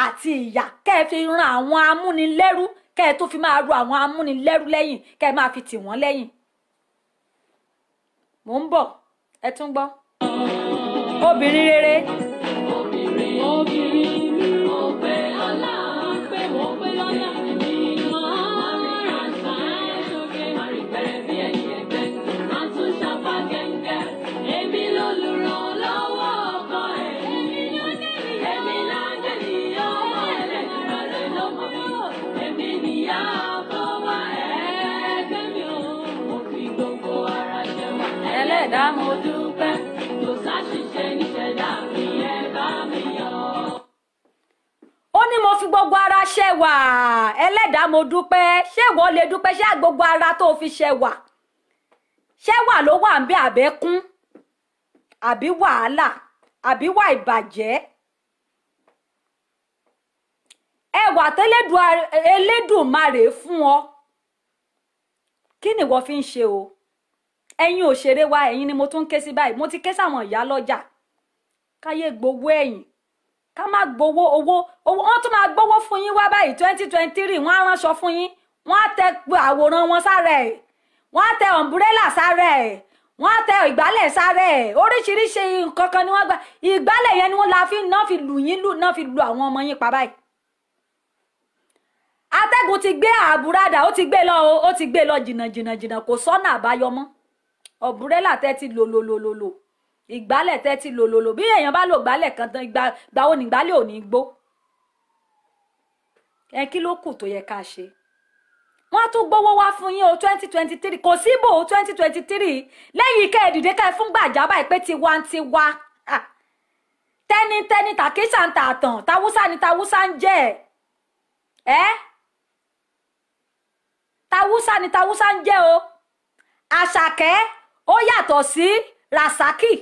àti ìyà, kẹ́ ẹ fi ran àwọn amúnilẹ́rú, kẹ́ ẹ tó fi máa ru àwọn amúnilẹ́rú lẹ́yìn, kẹ́ ẹ máa fi tì wọ́n lẹ́yìn. Mò ń bọ̀, ẹ tún gbọ́. Obìnrin rere. Obìnrin mi mo pé ọlá, pé mo pé lọ́lá mi máa rìn àṣà ṣoge, máa rìn pẹ̀rẹ̀ bí ẹ̀yìn ẹgbẹ́, máa tún ṣapá gẹ́gẹ́. Èmi lolùrànlọ́wọ́ ọkọ ẹ̀. Èmi láńgẹ́lì ọmọ ẹlẹ́dùn rẹ̀ lọ́mọ mi. Èmi nìyá bọ́wá ẹgbẹ́ mi ò. Mo fi gbogbo ara ṣẹwà. Ẹlẹ́dàá mo dúpẹ́, kò sáṣìṣe níṣẹ̀dá mi, ẹ bá mi yọ̀. Ó ní mo fi gbogbo ara ṣẹwà, ẹlẹ́dàá mo dúpẹ́. Ṣé ìwọ lè dúpẹ́? Ṣé gbogbo ara tó fi ṣẹwà, ṣẹwà ló wà ń bí àbẹ́kún àbí wàhálà àbí wà ìbàjẹ́? Ẹwà tẹ́lẹ̀dùmarè fún ọ, kí ni ìwọ fi ń ṣe o? Ẹ̀yin òṣèré wa, ẹ̀yin ni mo tún ń ké sí báyìí. Mo ti ké sáwọn ìyá lọ́jà, káyé gbowó ẹ̀yìn, ká má gbowó owó owó. Wọ́n tún máa gbowó fún yín wá báyìí 2023. Wọ́n á ránṣọ fún yín, wọ́n á tẹ àwòrán wọn sára ẹ̀, wọ́n á tẹ ọ̀nbúrẹ́là sára ẹ̀, wọ́n á tẹ ìgbálẹ̀ sára ẹ̀, oríṣiríṣi nǹkan kan ni wọ́n gbà. Ìgbálẹ̀ yẹn ni wọ́n la fi náà fi lù yín lù náà fi lu àwọn ọmọ yín pa báyìí. Atẹ́gùn ti gbé àbúradà, ó ti gbé lọ o, ó ti gbé lọ jìnnà jìnnà jìnnà, kò sọ́nà àbáyọ mọ́. Ọ̀búrẹ́là tẹ́ ti lò lò lò lò lò, ìgbálẹ̀ tẹ́ ti lò lò lò, bí èèyàn bá lò gbálẹ̀ kan tán, ìgbà wo ni ìgbálẹ̀ ò ní gbó? Ẹ kí ló kù tó yẹ ká ṣe? Wọ́n á tún gbowó wá fún yín o 2023, kò síbò o 2023. Lẹ́yìn kẹ́ ẹ dìde ká ẹ fún gbàjà báyìí pé tiwantiwa, tẹ́nitẹ́ni tàkísà ń tààtàn, tàwùsà ni tàwùsà ń jẹ́ ẹ̀, tàwùsà ni tàwùsà ń jẹ́ o. Àṣàkẹ́ ó yàtọ̀ sí Rasaki.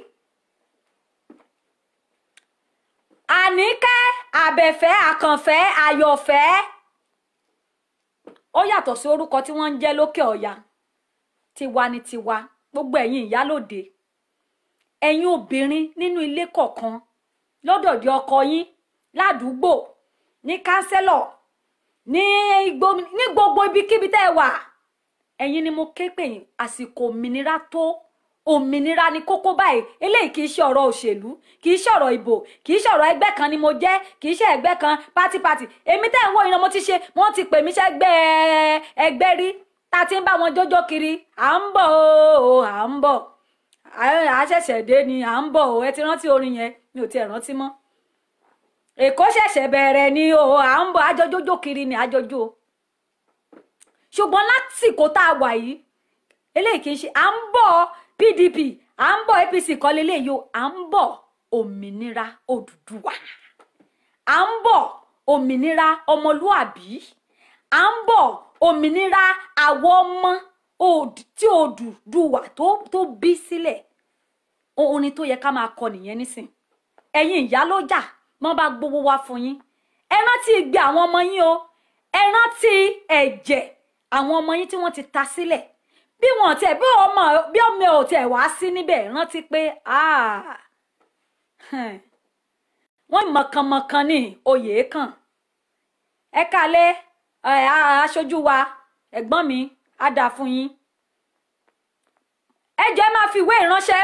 Àníkẹ́, Àbẹ̀fẹ́, Àkànfẹ́, Àyọ̀fẹ́ ó yàtọ̀ sí orúkọ tí wọ́n ń jẹ́ lókè ọ̀yà. Tiwa ni tiwa. Gbogbo ẹ̀yin ìyálòde, ẹ̀yin obìnrin nínú ilé kọ̀ọ̀kan, lọ́dọ̀dẹ̀ ọkọ yín, ládùúgbò, ní kánsẹ́lọ̀, ní gbogbo ibikíbi tẹ́ ẹ wà, ẹ̀yin ni mo ké pè yín. Àsìkò òmìnira tó, òmìnira ni kókó báyìí. Eléyìí kì í ṣe ọ̀rọ̀ òṣèlú, kì í ṣe ọ̀rọ̀ ìbò, kì í ṣe ọ̀rọ̀ ẹgbẹ́ kan ni mo jẹ́, kì í ṣe ẹgbẹ́ kan pátipátì. Èmi tẹ́ ń wo ìran mo ti ṣe, wọ́n ti pè mí sẹ́gbẹ́ ẹgbẹ́ rí, tá a ti ń bá wọn jójó kiri. À ń bọ̀ o, à ń bọ̀, à ṣẹ̀ṣẹ̀ dé ni, à ń bọ̀ o. Ẹ ti rántí orin yẹn? Mi ò tiẹ̀ rántí mọ́. Èkó ṣẹ̀ṣẹ̀ bẹ̀rẹ̀ ni o, à ń bọ̀, àjọjójó kiri ni àjọjó. Ṣùgbọ́n lásìkò tá a wà yìí, eléyìí kì í ṣe à ń bọ̀ PDP, à ń bọ̀ APC kọ́ leléyìí o, à ń bọ̀ òmìnira Odùduwà, à ń bọ̀ òmìnira ọmọlúàbí, à ń bọ̀ òmìnira àwọn ọmọ tí Odùduwà tó bí sílẹ̀. Orin tó yẹ ká máa kọ nìyẹn nísìn. Ẹ̀yin ìyálọ́jà, wọ́n bá gbowó wá fún yín, ẹ rántí igbe àwọn ọmọ yín o, ẹ rántí ẹ̀jẹ̀ àwọn ọmọ yín tí wọ́n ti ta sílẹ̀. Bí wọn tiẹ̀ bí ọmọ bí ọmọ ò tiẹ̀ wá sí níbẹ̀, rántí pé wọ́n mọ̀kànmọ̀kàn ní oyè kan. Ẹ kálẹ́ aṣojú wa, ẹ̀gbọ́n mi, á dáa fún yín. Ẹ jẹ́ ẹ máa fi ìwé ìránṣẹ́,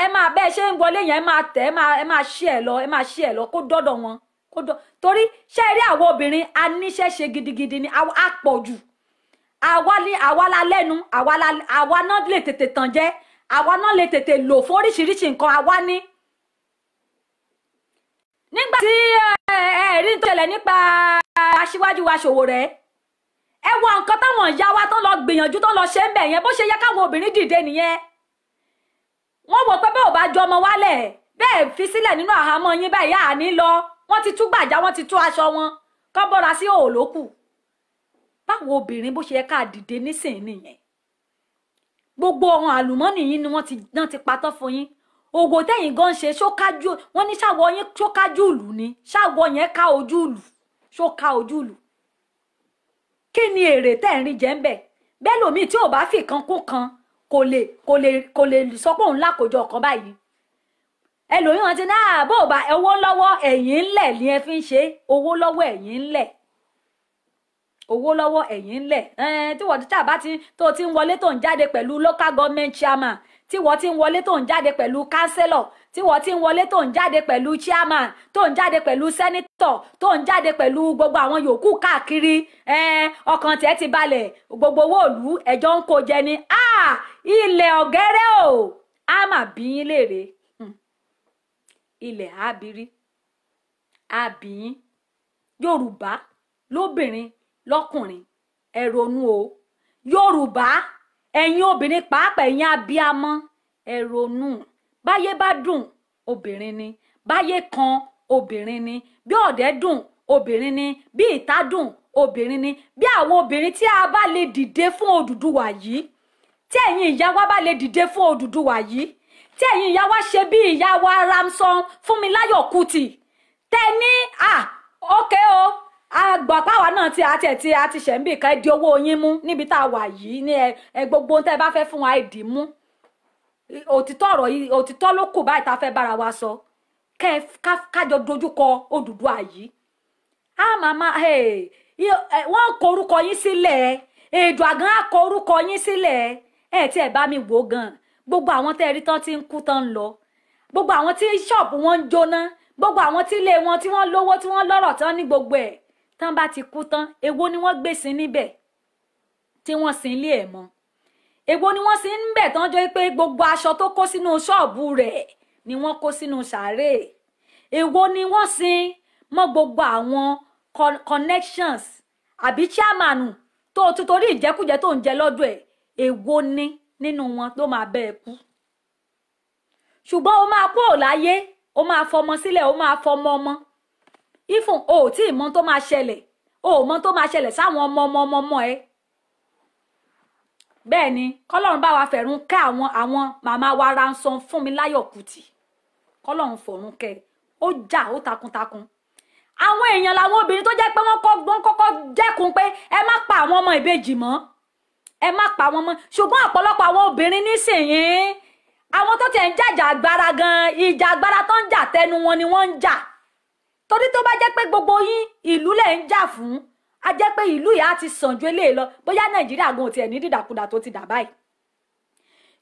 ẹ máa bẹ́ẹ̀ ṣe ń wọlé yẹn, ẹ máa tẹ̀, ẹ máa ṣí ẹ lọ, ẹ máa ṣí ẹ lọ kó dọ́dọ̀ wọn, kó dọ́. Torí ṣé ẹ rí àwọn obìnrin a níṣẹ́ ṣe gidigidi ni, a pọ̀ jù. Àwa ni àwa la lẹ́nu, àwa náà lè tètè tàn jẹ, àwa náà lè tètè lò fún oríṣiríṣi nǹkan, àwa ní. Nígbà tí ẹ̀rí tó ṣẹlẹ̀ nípa aṣíwájú wa Sowore, ẹ wo nǹkan táwọn ìyá wa tán lọ gbìyànjú tán lọ ṣe ń bẹ̀ yẹn, bó ṣe yẹ káwọn obìnrin dìde nìyẹn. Wọ́n wò pé bẹ́ẹ̀ ò bá ju ọmọ wálẹ̀ bẹ́ẹ̀ fi sílẹ̀ nínú àhámọ́ yín báyìí, àní lọ. Wọ́n ti tú gbàjá, wọ́n ti tú aṣọ wọn, kọ́ bọ́ra sí òòlókù. Báwo obìnrin bó ṣe yẹ ká dìde nísìnyí nìyẹn. Gbogbo ohun àlùmọ́nì yín ni wọ́n ti patán fún yín. Òwò tẹ́yìn gan ṣe ṣókájú, wọ́n ní ṣàwọ̀ yín ṣókájú ìlú ni, ṣàwọ̀ yẹn ká ojú ìlú, ṣóká ojú ìlú. Kí ni èrè tẹ́ ń rí jẹ́ ń bẹ̀? Bẹ́ẹ̀ lòmíì tí ò bá fi kan kún kan kò lè sọ pé òun lákòjọ kan báyìí. Ẹlòmíì wọn ti ní àbò bá owó lọ́wọ́ ẹ̀yìn ńlẹ̀ ni ẹ fi ń ṣe, owó lọ́wọ́ ẹ̀yìn ńlẹ̀, owó lọ́wọ́ ẹ̀yìn ńlẹ̀. Tí wọ́n ti bá ti tó ti ń wọlé tó ń jáde pẹ̀lú local government chairman, tí wọ́n ti ń wọlé tó ń jáde pẹ̀lú councillor, tí wọ́n ti ń wọlé tó ń jáde pẹ̀lú chairman, tó ń jáde pẹ̀lú senator, tó ń jáde pẹ̀lú gbogbo àwọn yòókù káàkiri, ọkàn tiẹ̀ ti balẹ̀, gbogbo owó ìlú ẹjọ́ ń kó jẹ ni. Ilẹ̀ ọ̀gẹ́rẹ́ o, á mà bí yín léèrè. Ilẹ̀ ábírí á bí yín. Yorùbá lóbìnrin lọ́kùnrin, ẹ ronú o. Yorùbá, ẹ̀yin obìnrin pàápàá, ẹ̀yin abiyamọ, ẹ ronú. Báyé bá dùn, obìnrin ni. Báyé kan, obìnrin ni. Bí ọ̀dẹ̀ dùn, obìnrin ni. Bí ìta dùn, obìnrin ni. Bí àwọn obìnrin tí a bá lè dìde fún Odùduwà yìí, tí ẹ̀yin ìyá wa bá lè dìde fún Odùduwà yìí, tí ẹ̀yin ìyá wa ṣe bí ìyá wa Ramson Fúnmiláyọ̀ Kútì, tẹ ní ókè o, àgbà páwa náà tí a tiẹ̀ tí a ti ṣẹ̀ ń bì ká di owó yín mú níbi tá a wà yìí ní ẹ gbogbo ohun tẹ́ ẹ bá fẹ́ fún wa ẹ dì mú. Òtítọ́ ọ̀rọ̀ yìí, òtítọ́ ló kù báyìí tá a fẹ́ bára wa sọ. Kájọ dojúkọ Odùduwà yìí. Á màmá wọ́n kọ orúkọ yín sílẹ̀, èdò àgán á kọ orúkọ yín sílẹ̀. Ẹ tí ẹ bá mi wò gan, gbogbo àwọn tẹ́ ẹ rí tán ti ń kú tán ń lọ, gbogbo àwọn tí ṣọ́ọ̀bù wọn ń jóná, gbogbo àwọn tí ilé wọn tí wọ́n lówó tí wọ́n lọ́rọ̀ tán ní gbogbo ẹ̀ tán bá ti kú tán, èwo ni wọ́n gbé sí níbẹ̀ tí wọ́n sin ilé ẹ̀ mọ́? Èwo ni wọ́n sin níbẹ̀ tán jọ pé gbogbo aṣọ tó kó sínú ṣọ́ọ̀bù rẹ̀ ni wọ́n kó sínú sàárè? Èwo ni wọ́n sin mọ́ gbogbo àwọn connections àbí chairman tó ti torí ìjẹkújẹ tó ń jẹ lọ́dọ̀ ẹ̀? Èwo ni nínú wọn ló máa bẹ́ ẹ kú? Ṣùgbọ́n o máa kú ò láyé, o máa fọmọ sílẹ̀, o máa fọmọ ọmọ. Ifun o ò tí ì mọ tó máa ṣẹlẹ̀, o ò mọ tó máa ṣẹlẹ̀ sáwọn ọmọ ọmọ ọmọ ọmọ ẹ. Bẹ́ẹ̀ ni kọ́lọ́run bá wa fẹ̀rùn kẹ́ àwọn màmá wa Ramson Fúnmiláyọ̀ Kútì, kọ́lọ́run fọ̀run kẹ́. Ó jà ó takuntakun. Àwọn èèyàn làwọn obìnrin tó jẹ́ pé wọ́n kọ́kọ́ dẹ́kun pé ẹ má pa àwọn ọmọ ìbejì mọ́, ẹ má pa wọn mọ́. Ṣùgbọ́n ọ̀pọ̀lọpọ̀ àwọn obìnrin nísìnyí, àwọn tó tiẹ̀ ń jàjà agbára gan, ìjà agbára tó ń jà tẹnu wọn ni wọ́n ń jà. Torí tó bá jẹ́ pé gbogbo yín ìlú lẹ̀ ń jà fún, a jẹ́ pé ìlú yìí á ti sàn ju eléyìí lọ. Bóyá Nàìjíríà gan ò tiẹ̀ ní dìdàkudà tó ti dà báyìí.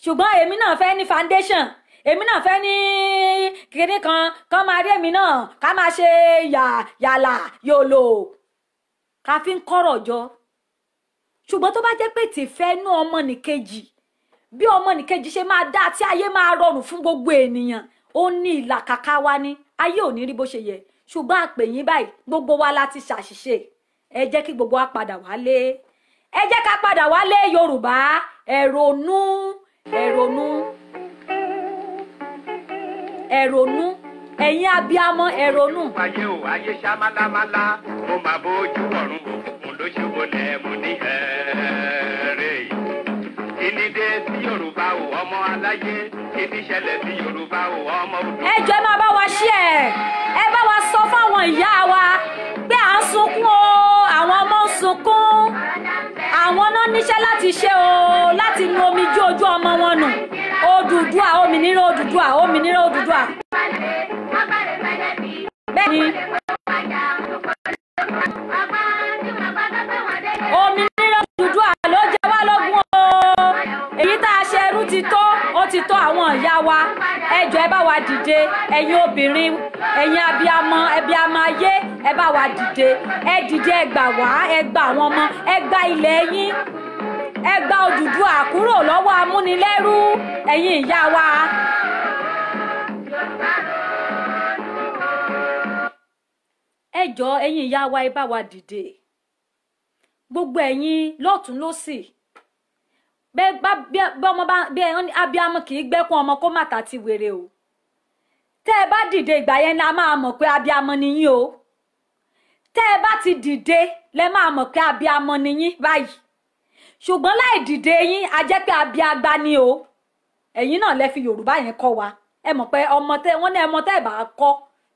Ṣùgbọ́n èmi náà fẹ́ ní foundation, èmi náà fẹ́ ní kinní kan kán máa rí èmi náà ká máa ṣe yàlà yòlò, ká fi ń kọ́rọ̀ jọ. Ṣùgbọ́n tó bá jẹ́ pé tìfẹ́ inú ọmọnìkejì, bí ọmọnìkejì ṣe máa dá tí ayé máa rọrùn fún gbogbo ènìyàn, ó ní ìlàkàkà wa ní ayé ò ní rí bó ṣe yẹ. Ṣùgbọ́n àpè yín báyìí, gbogbo wa la ti ṣàṣìṣe. Ẹ jẹ́ kí gbogbo wa padà wálé, ẹ jẹ́ ká padà wálé. Yorùbá, ẹ ronú, ẹ ronú, ẹ ronú. Ẹ̀yin abiyamọ, ẹ ronú. Ayé o, ayé ṣá málámálá, mo máa bójú ọ̀run òkùnkùn ló ṣe wọlé mo ní ẹ̀ẹ́rẹ́. Kíni dé sí Yorùbá o, ọmọ aláyé? Kíni ṣẹlẹ̀ sí Yorùbá o, ọmọ odò? Ẹ jọ̀ọ́ ẹ máa bá wa ṣí ẹ bá wa sọ fáwọn ìyá wa pé à ń sunkún o, àwọn ọmọ ń sunkún, àwọn náà níṣẹ́ láti ṣe o, láti nu omijé ojú ọmọ wọn nù. Odùduwà, òmìnira Odùduwà, òmìnira Odùduwà. Bẹ́ẹ̀ ni òmìnira Odùduwà ló jẹ wá lógún o. Èyí tá a ṣe ẹrú ti tó, ó ti tó àwọn ìyá wa. Ẹ jọ̀ọ́ ẹ bá wa dìde, ẹ̀yin obìnrin, ẹ̀yin abiyamọ, abiyamọ ayé, ẹ bá wa dìde. Ẹ dìde, ẹ gbà wá, ẹ gbà àwọn ọmọ, ẹ gba ilẹ̀ yín. Ẹ gba Odùduwà kúrò lọ́wọ́ amúnilẹ́rú, ẹ̀yin ìyá wa. Ẹ jọ̀ọ́ ẹ̀yin ìyá wa, ẹ bá wa dìde. Gbogbo ẹ̀yin lọ́tún lósì, bẹ́ẹ̀ bá ọmọ bá bí abiyamọ kì í gbẹ́kún ọmọ kó má ta ti wèrè o. Tẹ́ ẹ bá dìde ìgbà yẹn la máa mọ̀ pé abiyamọ ni yín o. Tẹ́ ẹ bá ti dìde lẹ máa mọ̀ pé abiyamọ ni yín báyìí. Ṣùgbọ́n láì dìde yín, a jẹ́ pé abiagba ni o. Ẹ̀yin náà lẹ fi Yorùbá yẹn kọ́ wa. Ẹ mọ̀ pé ọmọ tẹ́ wọ́n ní ọmọ tẹ́ ẹ bá kọ́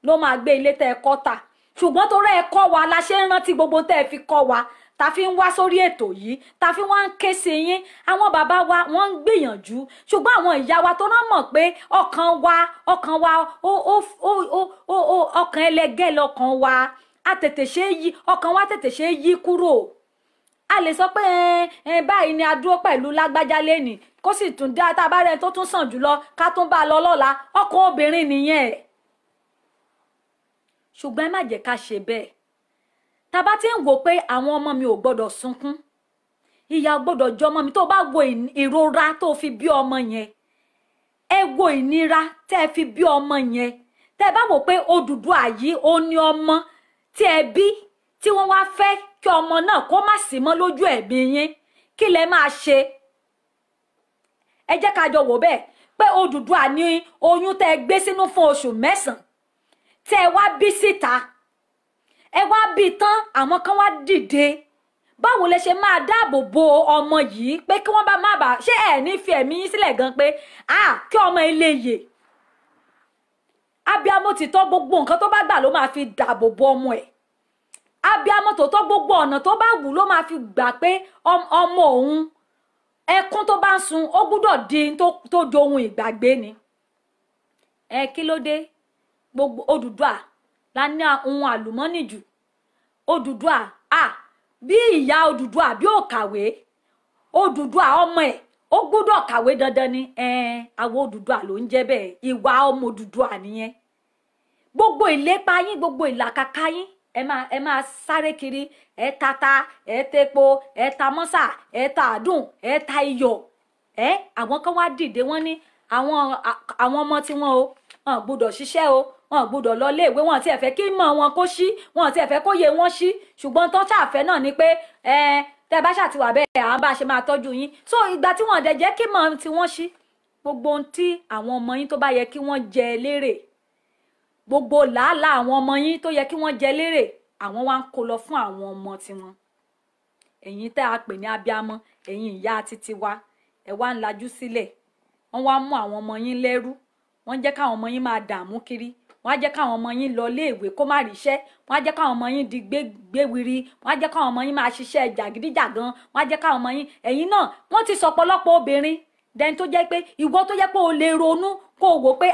ló máa gbé ilé tẹ́ ẹ kọ́ tà. Ṣùgbọ́n torí ẹ kọ́ wa la ṣe ń rántí gbogbo tẹ́ ẹ fi kọ́ wa, ta fi ń wá sórí ètò yìí, ta fi wá ń ké sí yín. Àwọn bàbá wa wọ́n ń gbìyànjú, ṣùgbọ́n àwọn ìyá wa tó náà mọ̀ pé ọkàn wa ọkàn wa ó ó ó ó ó ọkàn ẹlẹgẹ́ lọkàn wa, a tètè ṣe yí ọkàn wa tètè ṣe yí kúrò. A lè sọ pé ẹ báyìí ni a dúró pẹ̀lú lágbájá lẹ́nìí, kó sì tún dá tá a bá rẹ̀ tó tún sàn jùlọ ká tún bá a lọ lọ́la. Ọkàn obìnrin nìyẹn. Ṣùgbọ́n ẹ má jẹ́ ká ṣe bẹ́ẹ̀. Tá bá ti ń wò pé àwọn ọmọ mi ò gbọ́dọ̀ sunkún, ìyà ò gbọ́dọ̀ jẹ ọmọ mi, tó bá wo ìrora tó fi bí ọmọ yẹn, ẹ wo ìnira tẹ́ ẹ fi bí ọmọ yẹn, tẹ́ ẹ bá wò pé Odùduwà yìí ó ní ọmọ tí ẹ bí, tí wọ́n wá fẹ́ kí ọmọ náà kó má sí mọ́ lójú ẹ̀mí yín, kí lẹ máa ṣe? Ẹ jẹ́ ká jọ wò bẹ́ẹ̀ pé Odùduwà ní oyún tẹ́ ẹ gbé sínú fún oṣù 9 tẹ́ ẹ wá bí síta, ẹ wá bí tán, àwọn kan wá dìde. Báwo lẹ ṣe máa dáàbò bo ọmọ yìí pé kí wọ́n bá má bàa ṣé ẹ ní fi ẹ̀mí yín sílẹ̀ gan pé kí ọmọ ilé yè? Abiyamọ ti tọ́ gbogbo nǹkan tó bá gbà ló máa fi dáàbò bo ọmọ ẹ̀. Abiyamọ tó tọ́ gbogbo ọ̀nà tó bá wù ló máa fi gbà pé ọmọ òun, ẹkún tó bá ń sun ó gbúdọ̀ di tó dohun ìgbàgbé ni. Ẹ kí ló dé? Gbogbo Odùduwà la ní ohun àlùmọ́nì jù. Odùduwà bí ìyá Odùduwà bí ò kàwé, Odùduwà ọmọ ẹ̀ ó gbúdọ̀ kàwé dandan ni. Àwọn Odùduwà ló ń jẹ́ bẹ́ẹ̀, ìwà ọmọ Odùduwà nìyẹn. Gbogbo ìlépa yín, gbogbo ìlàkàkà yín, ẹ máa sáré kiri, ẹ tata, ẹ tepo, ẹ ta mọ́sà, ẹ ta àdùn, ẹ ta iyọ̀. Àwọn kan wá dìde, wọ́n ní àwọn ọmọ tí wọ́n o wọn gbọ́dọ̀ ṣiṣẹ́ o, wọn gbọ́dọ̀ lọ léèwé, wọn ti ẹ̀ fẹ́ kí mọ̀ wọn kó ṣí, wọn ti ẹ̀ fẹ́ kó yé wọn ṣí. Ṣùgbọ́n tó ṣàfẹ́ náà ni pé tẹ́ bá ṣàtiwà bẹ́ẹ̀, à ń bá ṣe máa tọ́jú yín. So ìgbà tí wọ́n dẹ̀ jẹ́ kí mọ̀ tí wọ́n ṣí, gbogbo ohun tí àwọn ọmọ yín tó bá yẹ kí wọ́n jẹ lérè, gbogbo làálàá àwọn ọmọ yín tó yẹ kí wọ́n jẹ lérè, àwọn wá ń kó lọ fún àwọn ọmọ tiwọn. Ẹ̀yin tẹ́ a pè ní abiamọ, ẹ̀yin ìyá títí wa, ẹ wá ń lajú sílẹ̀, wọ́n wá mú àwọn ọmọ yín lẹ́rú, wọ́n jẹ́ káwọn ọmọ yín máa dààmú kiri, wọ́n á jẹ́ káwọn ọmọ yín lọ léèwé kó má ríṣẹ́, wọ́n á jẹ́ káwọn ọmọ yín di gbéwiri, wọ́n á jẹ́ káwọn ọmọ yín máa ṣiṣẹ́ jàgídíjàgan, wọ́n á jẹ́ káwọn ọmọ yín, ẹ̀yin náà wọ́n ti sọ ọ̀pọ̀lọpọ̀ obìnrin dẹni tó jẹ́ pé ìwọ tó jẹ́ pé o lè ronú kó o wò pé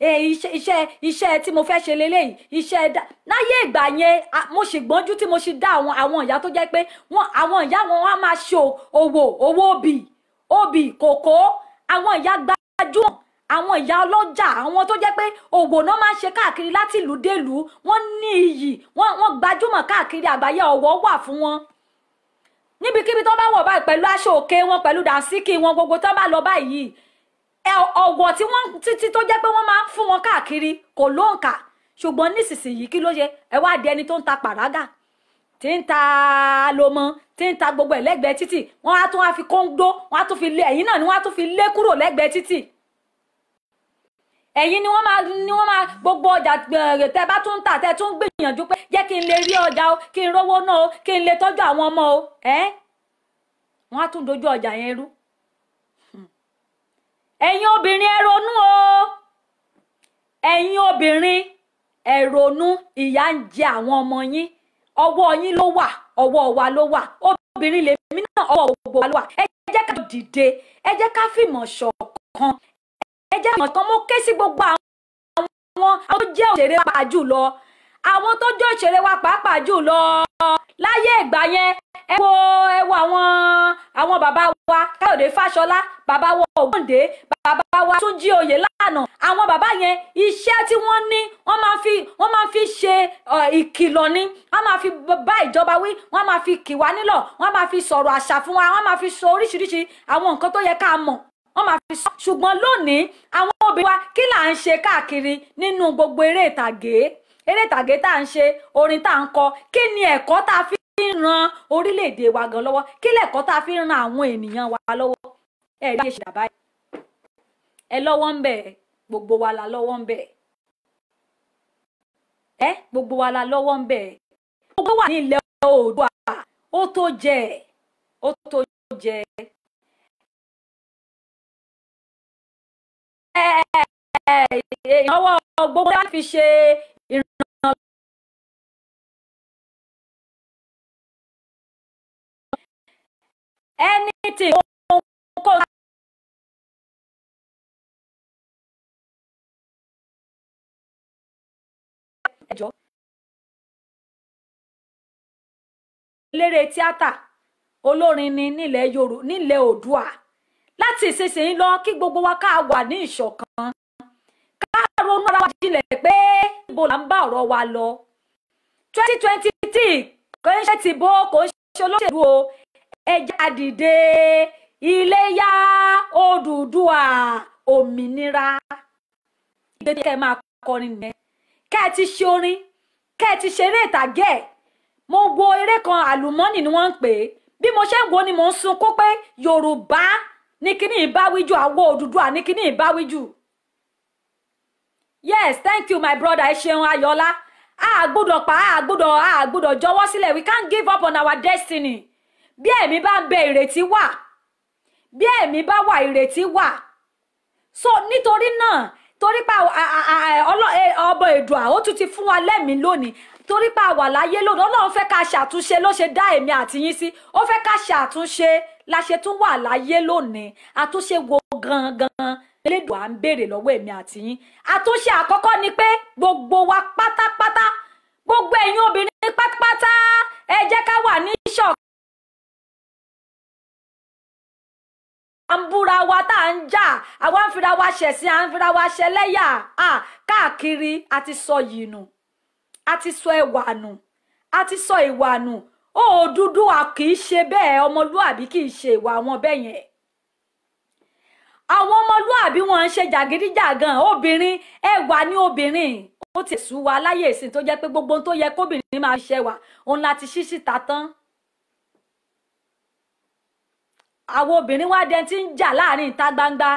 iṣẹ́ tí mo fẹ́ ṣe leléyìí, iṣẹ́ láyé ìgbà yẹn mo sì gbọ́njú tí mo sì dá àwọn ìyá tó jẹ́ pé àwọn ìyá wọn á máa ṣe òwò obì kòkó, àwọn ìyá gbajúmọ̀, àwọn ìyá ọlọ́jà, àwọn tó jẹ́ pé òwò náà máa ń ṣe káàkiri láti ìlú délùú, wọ́n ní iyì, wọ́n gbajúmọ̀ káàkiri àgbáyé, ọ̀wọ̀ wà fún wọn. Níbikíbi tó bá wọ̀ báyìí pẹ̀lú aṣọ òkè wọn, pẹ̀lú dànsíkì wọn, gbogbo tó bá lọ báyìí, ọ̀wọ̀ tí wọ́n títí tó jẹ́ pé wọ́n máa ń fún wọn káàkiri kò lóǹkà. Ṣùgbọ́n nísinsìnyí kí ló ṣe? Ẹ wá di ẹni tó ń ta pàrágà, tí ń ta lomọ, tí ń ta gbogbo ẹ̀ lẹ́gbẹ̀ẹ́ títì, wọ́n á tún wá fi kóńdó, wọ́n á tún fi lé ẹ̀yin náà ni wọ́n á tún fi lé kúrò lẹ́gbẹ̀ẹ́ títì. Ẹ̀yin ni wọ́n máa gbogbo ọjà tẹ́ bá tún ń tà, tẹ́ tún gbìyànjú pé jẹ́ kí n lè rí ọjà o, kí n rówó náà o, kí n lè tọ́jú àwọn ọmọ o, wọ́n á tún dojú ọjà yẹn rú. Ẹ̀yin obìnrin ẹ ronú o, ẹ̀yin obìnrin ẹ ronú, ìyà ń jẹ àwọn ọmọ yín, ọwọ́ yín ló wà, ọwọ́ wa ló wà, obìnrin lèmi náà, ọwọ́ gbogbo wa ló wà. Ẹ jẹ́ ká dìde, ẹ jẹ́ ká fìmọ̀ ṣọ̀kan, ẹ jẹ́ kan. Mo ké sí gbogbo àwọn tó jẹ́ òṣèré pàápàá jùlọ, Àwọn tó jẹ́ òṣèré wa pàápàá jù lọ láyé ìgbà yẹn, ẹ wo àwọn bàbá wa Káyọ̀dé Fáṣọlá, bàbá wa Ògúndé, bàbá wa Túnjí Oyèlànà. Àwọn bàbá yẹn, iṣẹ́ tí wọ́n ní, wọ́n máa fi ṣe ìkìlọ̀ ni. Wọ́n máa fi bá ìjọba wí, wọ́n máa fi kì wá nílọ̀, wọ́n máa fi sọ̀rọ̀ àṣà fún wa, wọ́n máa fi sọ oríṣiríṣi àwọn nǹkan tó yẹ ká mọ̀, wọ́n máa fi sọ. Ṣùgbọ́n lónìí, àwọn obìnrin wa, kí là ń ṣe káàkiri nínú gbogbo eré ìtàgé tá à ń ṣe, orin tá à ń kọ? Kí ni ẹ̀kọ́ tá a fi ń ran orílẹ̀-èdè wa gan lọ́wọ́? Kí lẹ̀kọ́ tá a fi ń ran àwọn ènìyàn wa lọ́wọ́? Ẹ rí ṣe dàbá ẹ lọ́wọ́ ń bẹ̀, gbogbo wa la lọ́wọ́ ń bẹ̀. Ẹ gbogbo wa la lọ́wọ́ ń bẹ̀. Gbogbo wà ní ilẹ̀ Oòduà, ó tó jẹ, ó tó jẹ. Ìrànwọ́ gbogbo wa fi ṣe ìrànlọ́wọ́. Anything ohunkóhun ẹjọ́ eléré tíátà, olórin ni nílẹ̀ Yorùbá, nílẹ̀ Oòduà. Láti ìsinsìnyí lọ, kí gbogbo wa ká wà ní ìṣọ̀kan, ká ronú ara wa jinlẹ̀ pé ibo là ń bá ọ̀rọ̀ wa lọ. 2023 kò ń ṣe tìbò, kò ń ṣe olóṣèlú o. Ẹ jẹ́ á dìde, Iléyá Odùduwà òmìnira. Ìgbésẹ̀ kẹ́ ẹ máa kọrin nìyẹn, kẹ́ ẹ ti ṣe orin, kẹ́ ẹ ti ṣeré ìtàgé ẹ̀. Mo wo eré kan, Àlùmọ́nì ni wọ́n ń pè é. Bí mo ṣe ń wo ni mò ń sunkún pé Yorùbá ní kíní ìbáwíjù, àwọ Odùduwà ní kíní ìbáwíjù. Yes, thank you my brother, ẹ ṣeun Ayọ̀ọ́lá. A gbọ́dọ̀ pa, a gbọ́dọ̀ jọ̀wọ́ sílẹ̀. We can't give up on our destiny. Bí ẹ̀mí bá ń bẹ, ìrètí wà. Bí ẹ̀mí bá wà, ìrètí wà. So nítorí náà, torí pa ọba Èdùà ó tún ti fún wa lẹ́mìí lónìí, torí pa wà láyé lónìí, Ọlọ́run fẹ́ ká ṣàtúnṣe ló ṣe dá èmi àti yín sí. Ó fẹ́ ká ṣàtúnṣe la ṣe tún wà láyé lónìí. Àtúnṣe wo gangan Elédùà ń béèrè lọ́wọ́ èmi àti yín? Àtúnṣe àkọ́kọ́ ni pé gbogbo wa pátápátá, gbogbo ẹ̀yin obìnrin pátápátá, ẹ jẹ́ ká wà ní ìṣọ̀kan. À ń búra wa, tá à ń jà, àwa ń fira wa ṣẹ̀sín, à ń fira wa ṣẹlẹ́yà káàkiri. A ti sọ yìí nù, a ti sọ ẹwà nù, a ti sọ ìwà nù. Odùduwà kì í ṣe bẹ́ẹ̀, ọmọlúàbí kì í ṣe ìwà wọn bẹ́ẹ̀ yẹn. Àwọn ọmọlúàbí wọn ń ṣe jàgídíjàgan. Obìnrin, ẹwà ní obìnrin. Ó ti sú wa láyé ìsìn tó jẹ́ pé gbogbo ohun tó yẹ kóbìnrin máa ṣẹwà òun láti ṣí síta tán. Àwọn obìnrin wá dẹni tí ń jà láàrin ìta gbangba,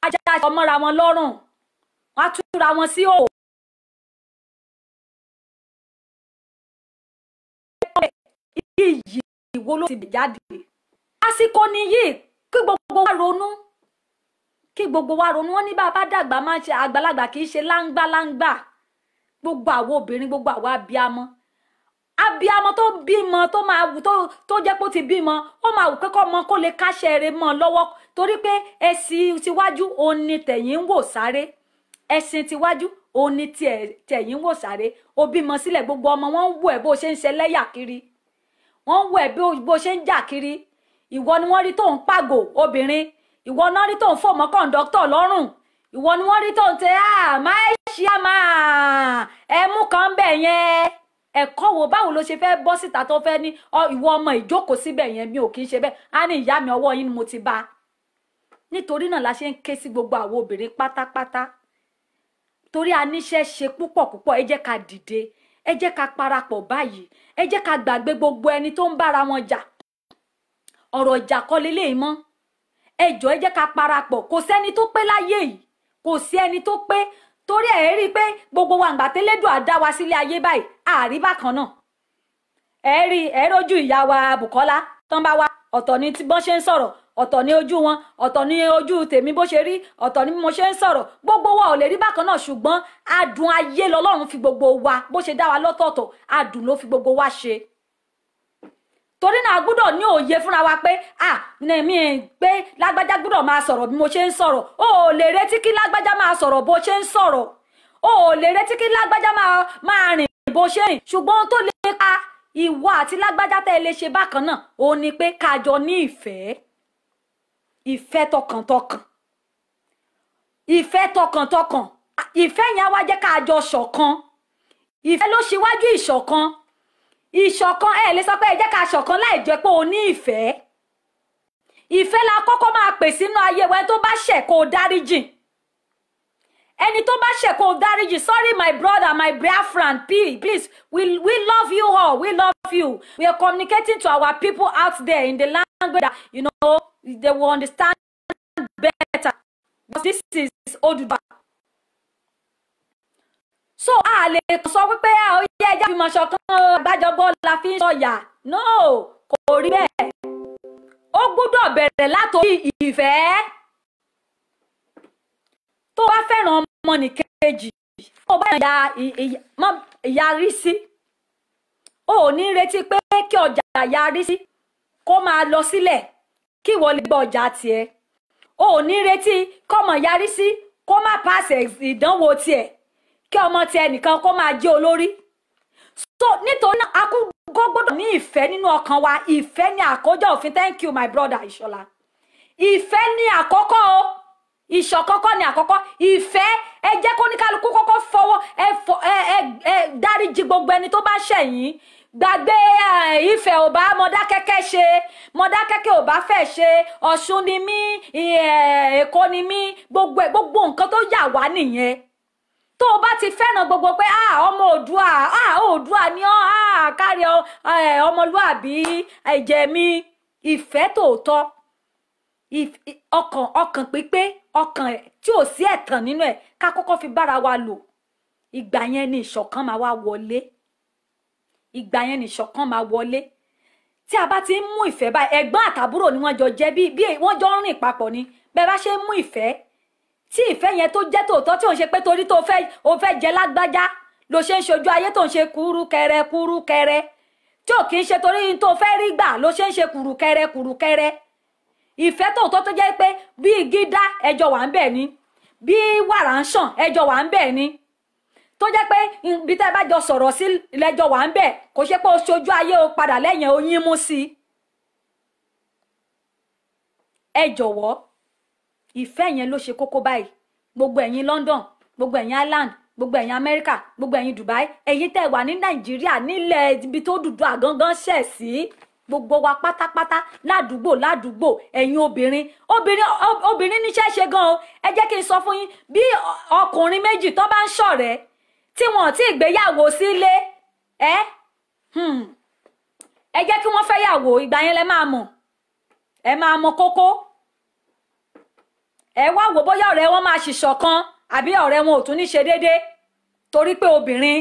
ajá aṣọ mọ́ra wọn lọ́rùn, wọ́n á túra wọn sí òò. Iyì wo ló ti bẹ̀ jáde? Àsìkò nìyí kí gbogbo wa ronú, kí gbogbo wa ronú. Wọ́n ní bá a bá dàgbà máa ń ṣe àgbàlagbà, kì í ṣe láńgbáláńgbà. Gbogbo àwọn obìnrin, gbogbo àwọn abiyamọ, abiyamọ tó bímọ, tó máa wù, tó jẹ́ pé ó ti bímọ, ó máa wù pé kọ́ ọmọ kó lè káṣẹ́ eré mọ́ ọ lọ́wọ́, torí pé ẹṣin tiwájú òun ni tẹ̀yìn ń wò sáré. Ẹṣin tiwájú òun ni tẹ̀yìn ń wò sáré. Ó bímọ sílẹ̀, gbogbo ọmọ wọn ń wò ẹ́ bó ṣe ń ṣe lẹ́yà kiri, wọ́n ń wò ẹ́ bó ṣe ń jà kiri. Ìwọ ni wọ́n rí tó ń pàgò obìnrin, ìwọ náà rí tó ń fò mọ́ kọ̀ǹdọ́tọ̀ lọ́rùn, ìwọ ni wọ́n rí tó ń tẹ máa ẹmú kan bẹ̀ yẹn. Ẹ̀kọ́ wo, báwo ló ṣe fẹ́ bọ́ síta tó fẹ́ ní ìwọ ọmọ ìjókòó síbẹ̀ yẹn? Mi ò kì í ṣe bẹ́ẹ̀. Á ní ìyá mi, ọwọ́ yín ni mo ti bá. Nítorí náà la ṣe ń ké sí gbogbo àwọn obìnrin pátápátá, torí a níṣẹ́ ṣe púpọ̀ púpọ̀. Ẹ jẹ́ ká dìde, ẹ jẹ́ ká parapọ̀ báyìí, ẹ jẹ́ ká gbàgbé gbogbo ẹni tó ń bára wọn jà. Ọ̀rọ̀ ìjà kọ́ leléyìí mọ́. Ẹ jọ̀ọ́, ẹ jẹ́ ká parapọ̀. Kò sẹ́ni tó pé láyé yìí, kò sí ẹni tó pé, torí ẹ̀ rí i pé gbogbo wa ǹgbà tẹ́lẹ́dùn àdá wa sílé ayé báyìí, àárí bákan náà. Ẹ rí, ẹ rójú ìyá wa Bùkọ́lá tán bá wa, ọ̀tọ̀ ni tí bọ́n ṣe ń sọ̀rọ̀, ọ̀tọ̀ ni ojú wọn, ọ̀tọ̀ ni ojú tèmi bó ṣe rí, ọ̀tọ̀ ni bí mo ṣe ń sọ̀rọ̀. Gbogbo wa ò lè rí bákan náà, ṣùgbọ́n adùn ayé lọ́lọ́run fi gbogbo wa, bó ṣe dá wa lọ́tọ̀ọ̀tọ̀, adùn ló fi gbogbo wa ṣe. Torí náà a gbọ́dọ̀ ní òye fúnra wa pé mi pé lágbájá gbọ́dọ̀ máa sọ̀rọ̀ bí mo ṣe ń sọ̀rọ̀. O ò lè retí kí lágbájá máa sọ̀rọ̀ bó ṣe ń sọ̀rọ̀. O ò lè retí kí lágbájá máa rìn bó ṣe rìn, ṣùgbọ́n ohun tó lè pa ìwọ àti lágbájá tẹ́ ẹ lè ṣe bákan náà ó ní pé ká jọ ní ìfẹ́, ìfẹ́ tọkàntọkàn, ìfẹ́ tọkàntọkàn. Ìfẹ́ yẹn á wá jẹ́ ká jọ ṣọ̀kan. Ìfẹ́ ló ṣíwájú ìṣọ̀kan. Ìṣọ̀kan, ẹ lè sọ pé ẹ jẹ́ ká ṣọ̀kan láì jẹ́ pé o ní ìfẹ́. Ìfẹ́ la kọ́kọ́ máa pè sínú ayé wa. Ẹni tó bá ṣẹ̀ kó o dáríjìn, ẹni tó bá ṣẹ̀ kó o dáríjìn. Sorry my brother, my friend, please, we love you all, we love you. We are communicating to our people out there in the language that you know they will understand better, because this is Oduduwa. So a lè sọ wípé ó yẹ ẹjẹ́ fìmọ̀ ṣọ̀kan, àgbájọgbọ́ la fi ń sọ̀yà. No, kò rí bẹ́ẹ̀. Ó gbúdọ̀ bẹ̀rẹ̀ látòrí ìfẹ́. Tó bá fẹ́ràn ọmọnìkejì, tó bá yarí sí, ó ní retí pé kí ọjà yarí sí kó máa lọ sílẹ̀ kí ìwọ lè gbọ́ ọjà tiẹ̀. Ó ní retí kọ́mọ yarí sí kó má pàṣẹ ìdánwò tiẹ̀, kí ọmọ tiẹ̀ nìkan kó máa jẹ́ olórí. So nítorí náà a kú gbọ́dọ̀ ní ìfẹ́ nínú ọkàn wa. Ìfẹ́ ní àkójọ òfin. Thank you my brother Ìṣọ̀lá. Ìfẹ́ ní àkọ́kọ́ o, ìṣọ̀kan kọ́ ní àkọ́kọ́. Ìfẹ́, ẹ jẹ́ kó ní kálukú kọ́kọ́ fọwọ́ ẹ dáríjì gbogbo ẹni tó bá ṣẹ̀ yín. Gbàgbé Ifẹ̀ ò bá Mọdákẹ́kẹ́ ṣe, Mọdákẹ́kẹ́ ò bá fẹ́ ṣe, Ọ̀ṣun ni mí, Èkó ni mí, gbogbo ẹ̀ gbogbo nǹkan tó yà wá nìyẹn. Tó o bá ti fẹ́ràn gbogbo pé ọmọ Oòduà, Oòduà ni ọ́, kárí ọmọlúàbí ẹ̀jẹ̀ mi. Ìfẹ́ tòótọ́, ọkàn pípé, ọkàn tí ò sí ẹ̀tàn nínú ẹ̀, ká kọ́kọ́ fi bára wa lò. Ìgbà yẹn ni ìṣọ̀kan máa wá wọlé. Ìgbà yẹn ni ìṣọ̀kan máa wọlé. Tí a bá ti ń mú ìfẹ́ báyìí, ẹ̀gbọ́n àtàbúrò ni wọ́n jọ jẹ́, bí wọ́n jọ ń rìn papọ̀ ni. Bẹ́ẹ̀ bá ṣe ń mú ìfẹ́, tí ìfẹ́ yẹn tó jẹ́ tòótọ́, tí ò ń ṣe pé torí tó fẹ́ o fẹ́ jẹ lágbájá ló ṣe ń ṣojú ayé tó ń ṣe kúrúkẹrẹ kúrúkẹrẹ, tí ò kì í ṣe torí tó fẹ́ rí gbà ló ṣe ń ṣe kúrúkẹrẹ kúrúkẹrẹ. Ìfẹ́ tòótọ́ tó jẹ́ pé bí igi dá ẹjọ́ wà ń bẹ̀ ni, bí wàrà ń ṣàn ẹjọ́ wà ń bẹ̀ ni, tó jẹ́ pé ibi tẹ́ bá jọ sọ̀rọ̀ sí lẹ́jọ́ wà ń bẹ̀, kò ṣe pé o ṣojú ayé o padà lẹ́yìn o yín mú sí i. Ẹ jọ̀wọ́, ìfẹ́ yẹn ló ṣe kókó báyìí. Gbogbo ẹ̀yin London, gbogbo ẹ̀yin Ireland, gbogbo ẹ̀yin Amẹ́ríkà, gbogbo ẹ̀yin Dubai, ẹ̀yin tẹ́ wà ní Nàìjíríà nílẹ̀ ibi tó Odùduwà gangan ṣẹ̀ sí, gbogbo wa pátápátá ládùúgbò ládùúgbò, ẹ̀yin obìnrin, obìnrin níṣẹ́ ṣe gan o. Ẹ jẹ́ kí n sọ fún yín, bí ọkùnrin méjì tó bá ń ṣọ̀rẹ́ tí wọn ò tí ì gbéyàwó sílé, ẹ jẹ́ kí wọ́n fẹ́ yàwó, ìgbà yẹn lẹ máa mọ̀, ẹ máa mọ̀ kókó. Ẹ wá wò bóyá ọ̀rẹ́ wọn máa ṣìṣọ̀kan àbí ọ̀rẹ́ wọn ò tún ní ṣe déédé, torí pé obìnrin,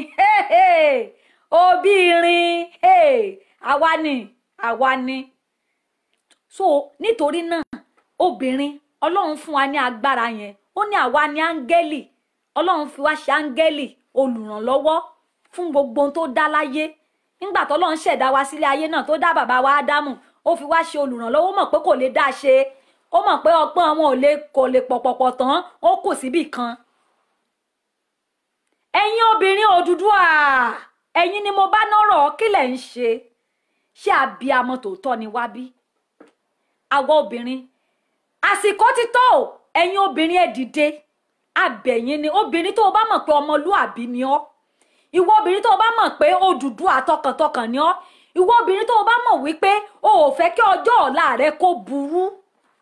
obìnrin àwa ni, àwa ni. So nítorí náà obìnrin, Ọlọ́run fún wa ní agbára yẹn, ó ní àwa ní áńgẹ́lì, Ọlọ́run fi wá ṣe áńgẹ́lì olùrànlọ́wọ́ fún gbogbo ohun tó dá láyé. Nígbà tó Ọlọ́run ṣẹ̀dá wa sílé ayé náà, tó dá bàbá wa Ádámù, ó fi wá ṣe olùrànlọ́wọ́. Ó mọ̀ pé kò lè dá ṣe, ó mọ̀ pé ọgbọ́n wọn kò lè pọ̀pọ̀pọ̀ tán, ó kù síbì kan. Ẹ̀yin obìnrin Odùduwà, ẹ̀yin ni mo bá nọ́rọ̀, kí lẹ̀ ń ṣe? Ṣé abiyamọ tòótọ́ ni wá bí? Àwa obìnrin, àsìkò ti tó, ẹ̀yin obìnrin ẹ dìde. Abẹ̀yìn ni obìnrin tó o bá mọ̀ pé ọmọlúàbí ni ọ́, ìwọ obìnrin tó o bá mọ̀ pé Odùduwà tọkàntọkàn ni ọ́, ìwọ obìnrin tó o bá mọ̀ wípé o ò fẹ́ kí ọjọ́ ọ̀la rẹ kó burú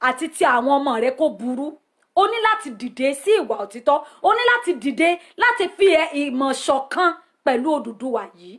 àti ti àwọn ọmọ rẹ kó burú, o ní láti dìde sí ìwà òtítọ́, o ní láti dìde láti fi ìmọ̀ ṣọ̀kan pẹ̀lú Odùduwà yìí.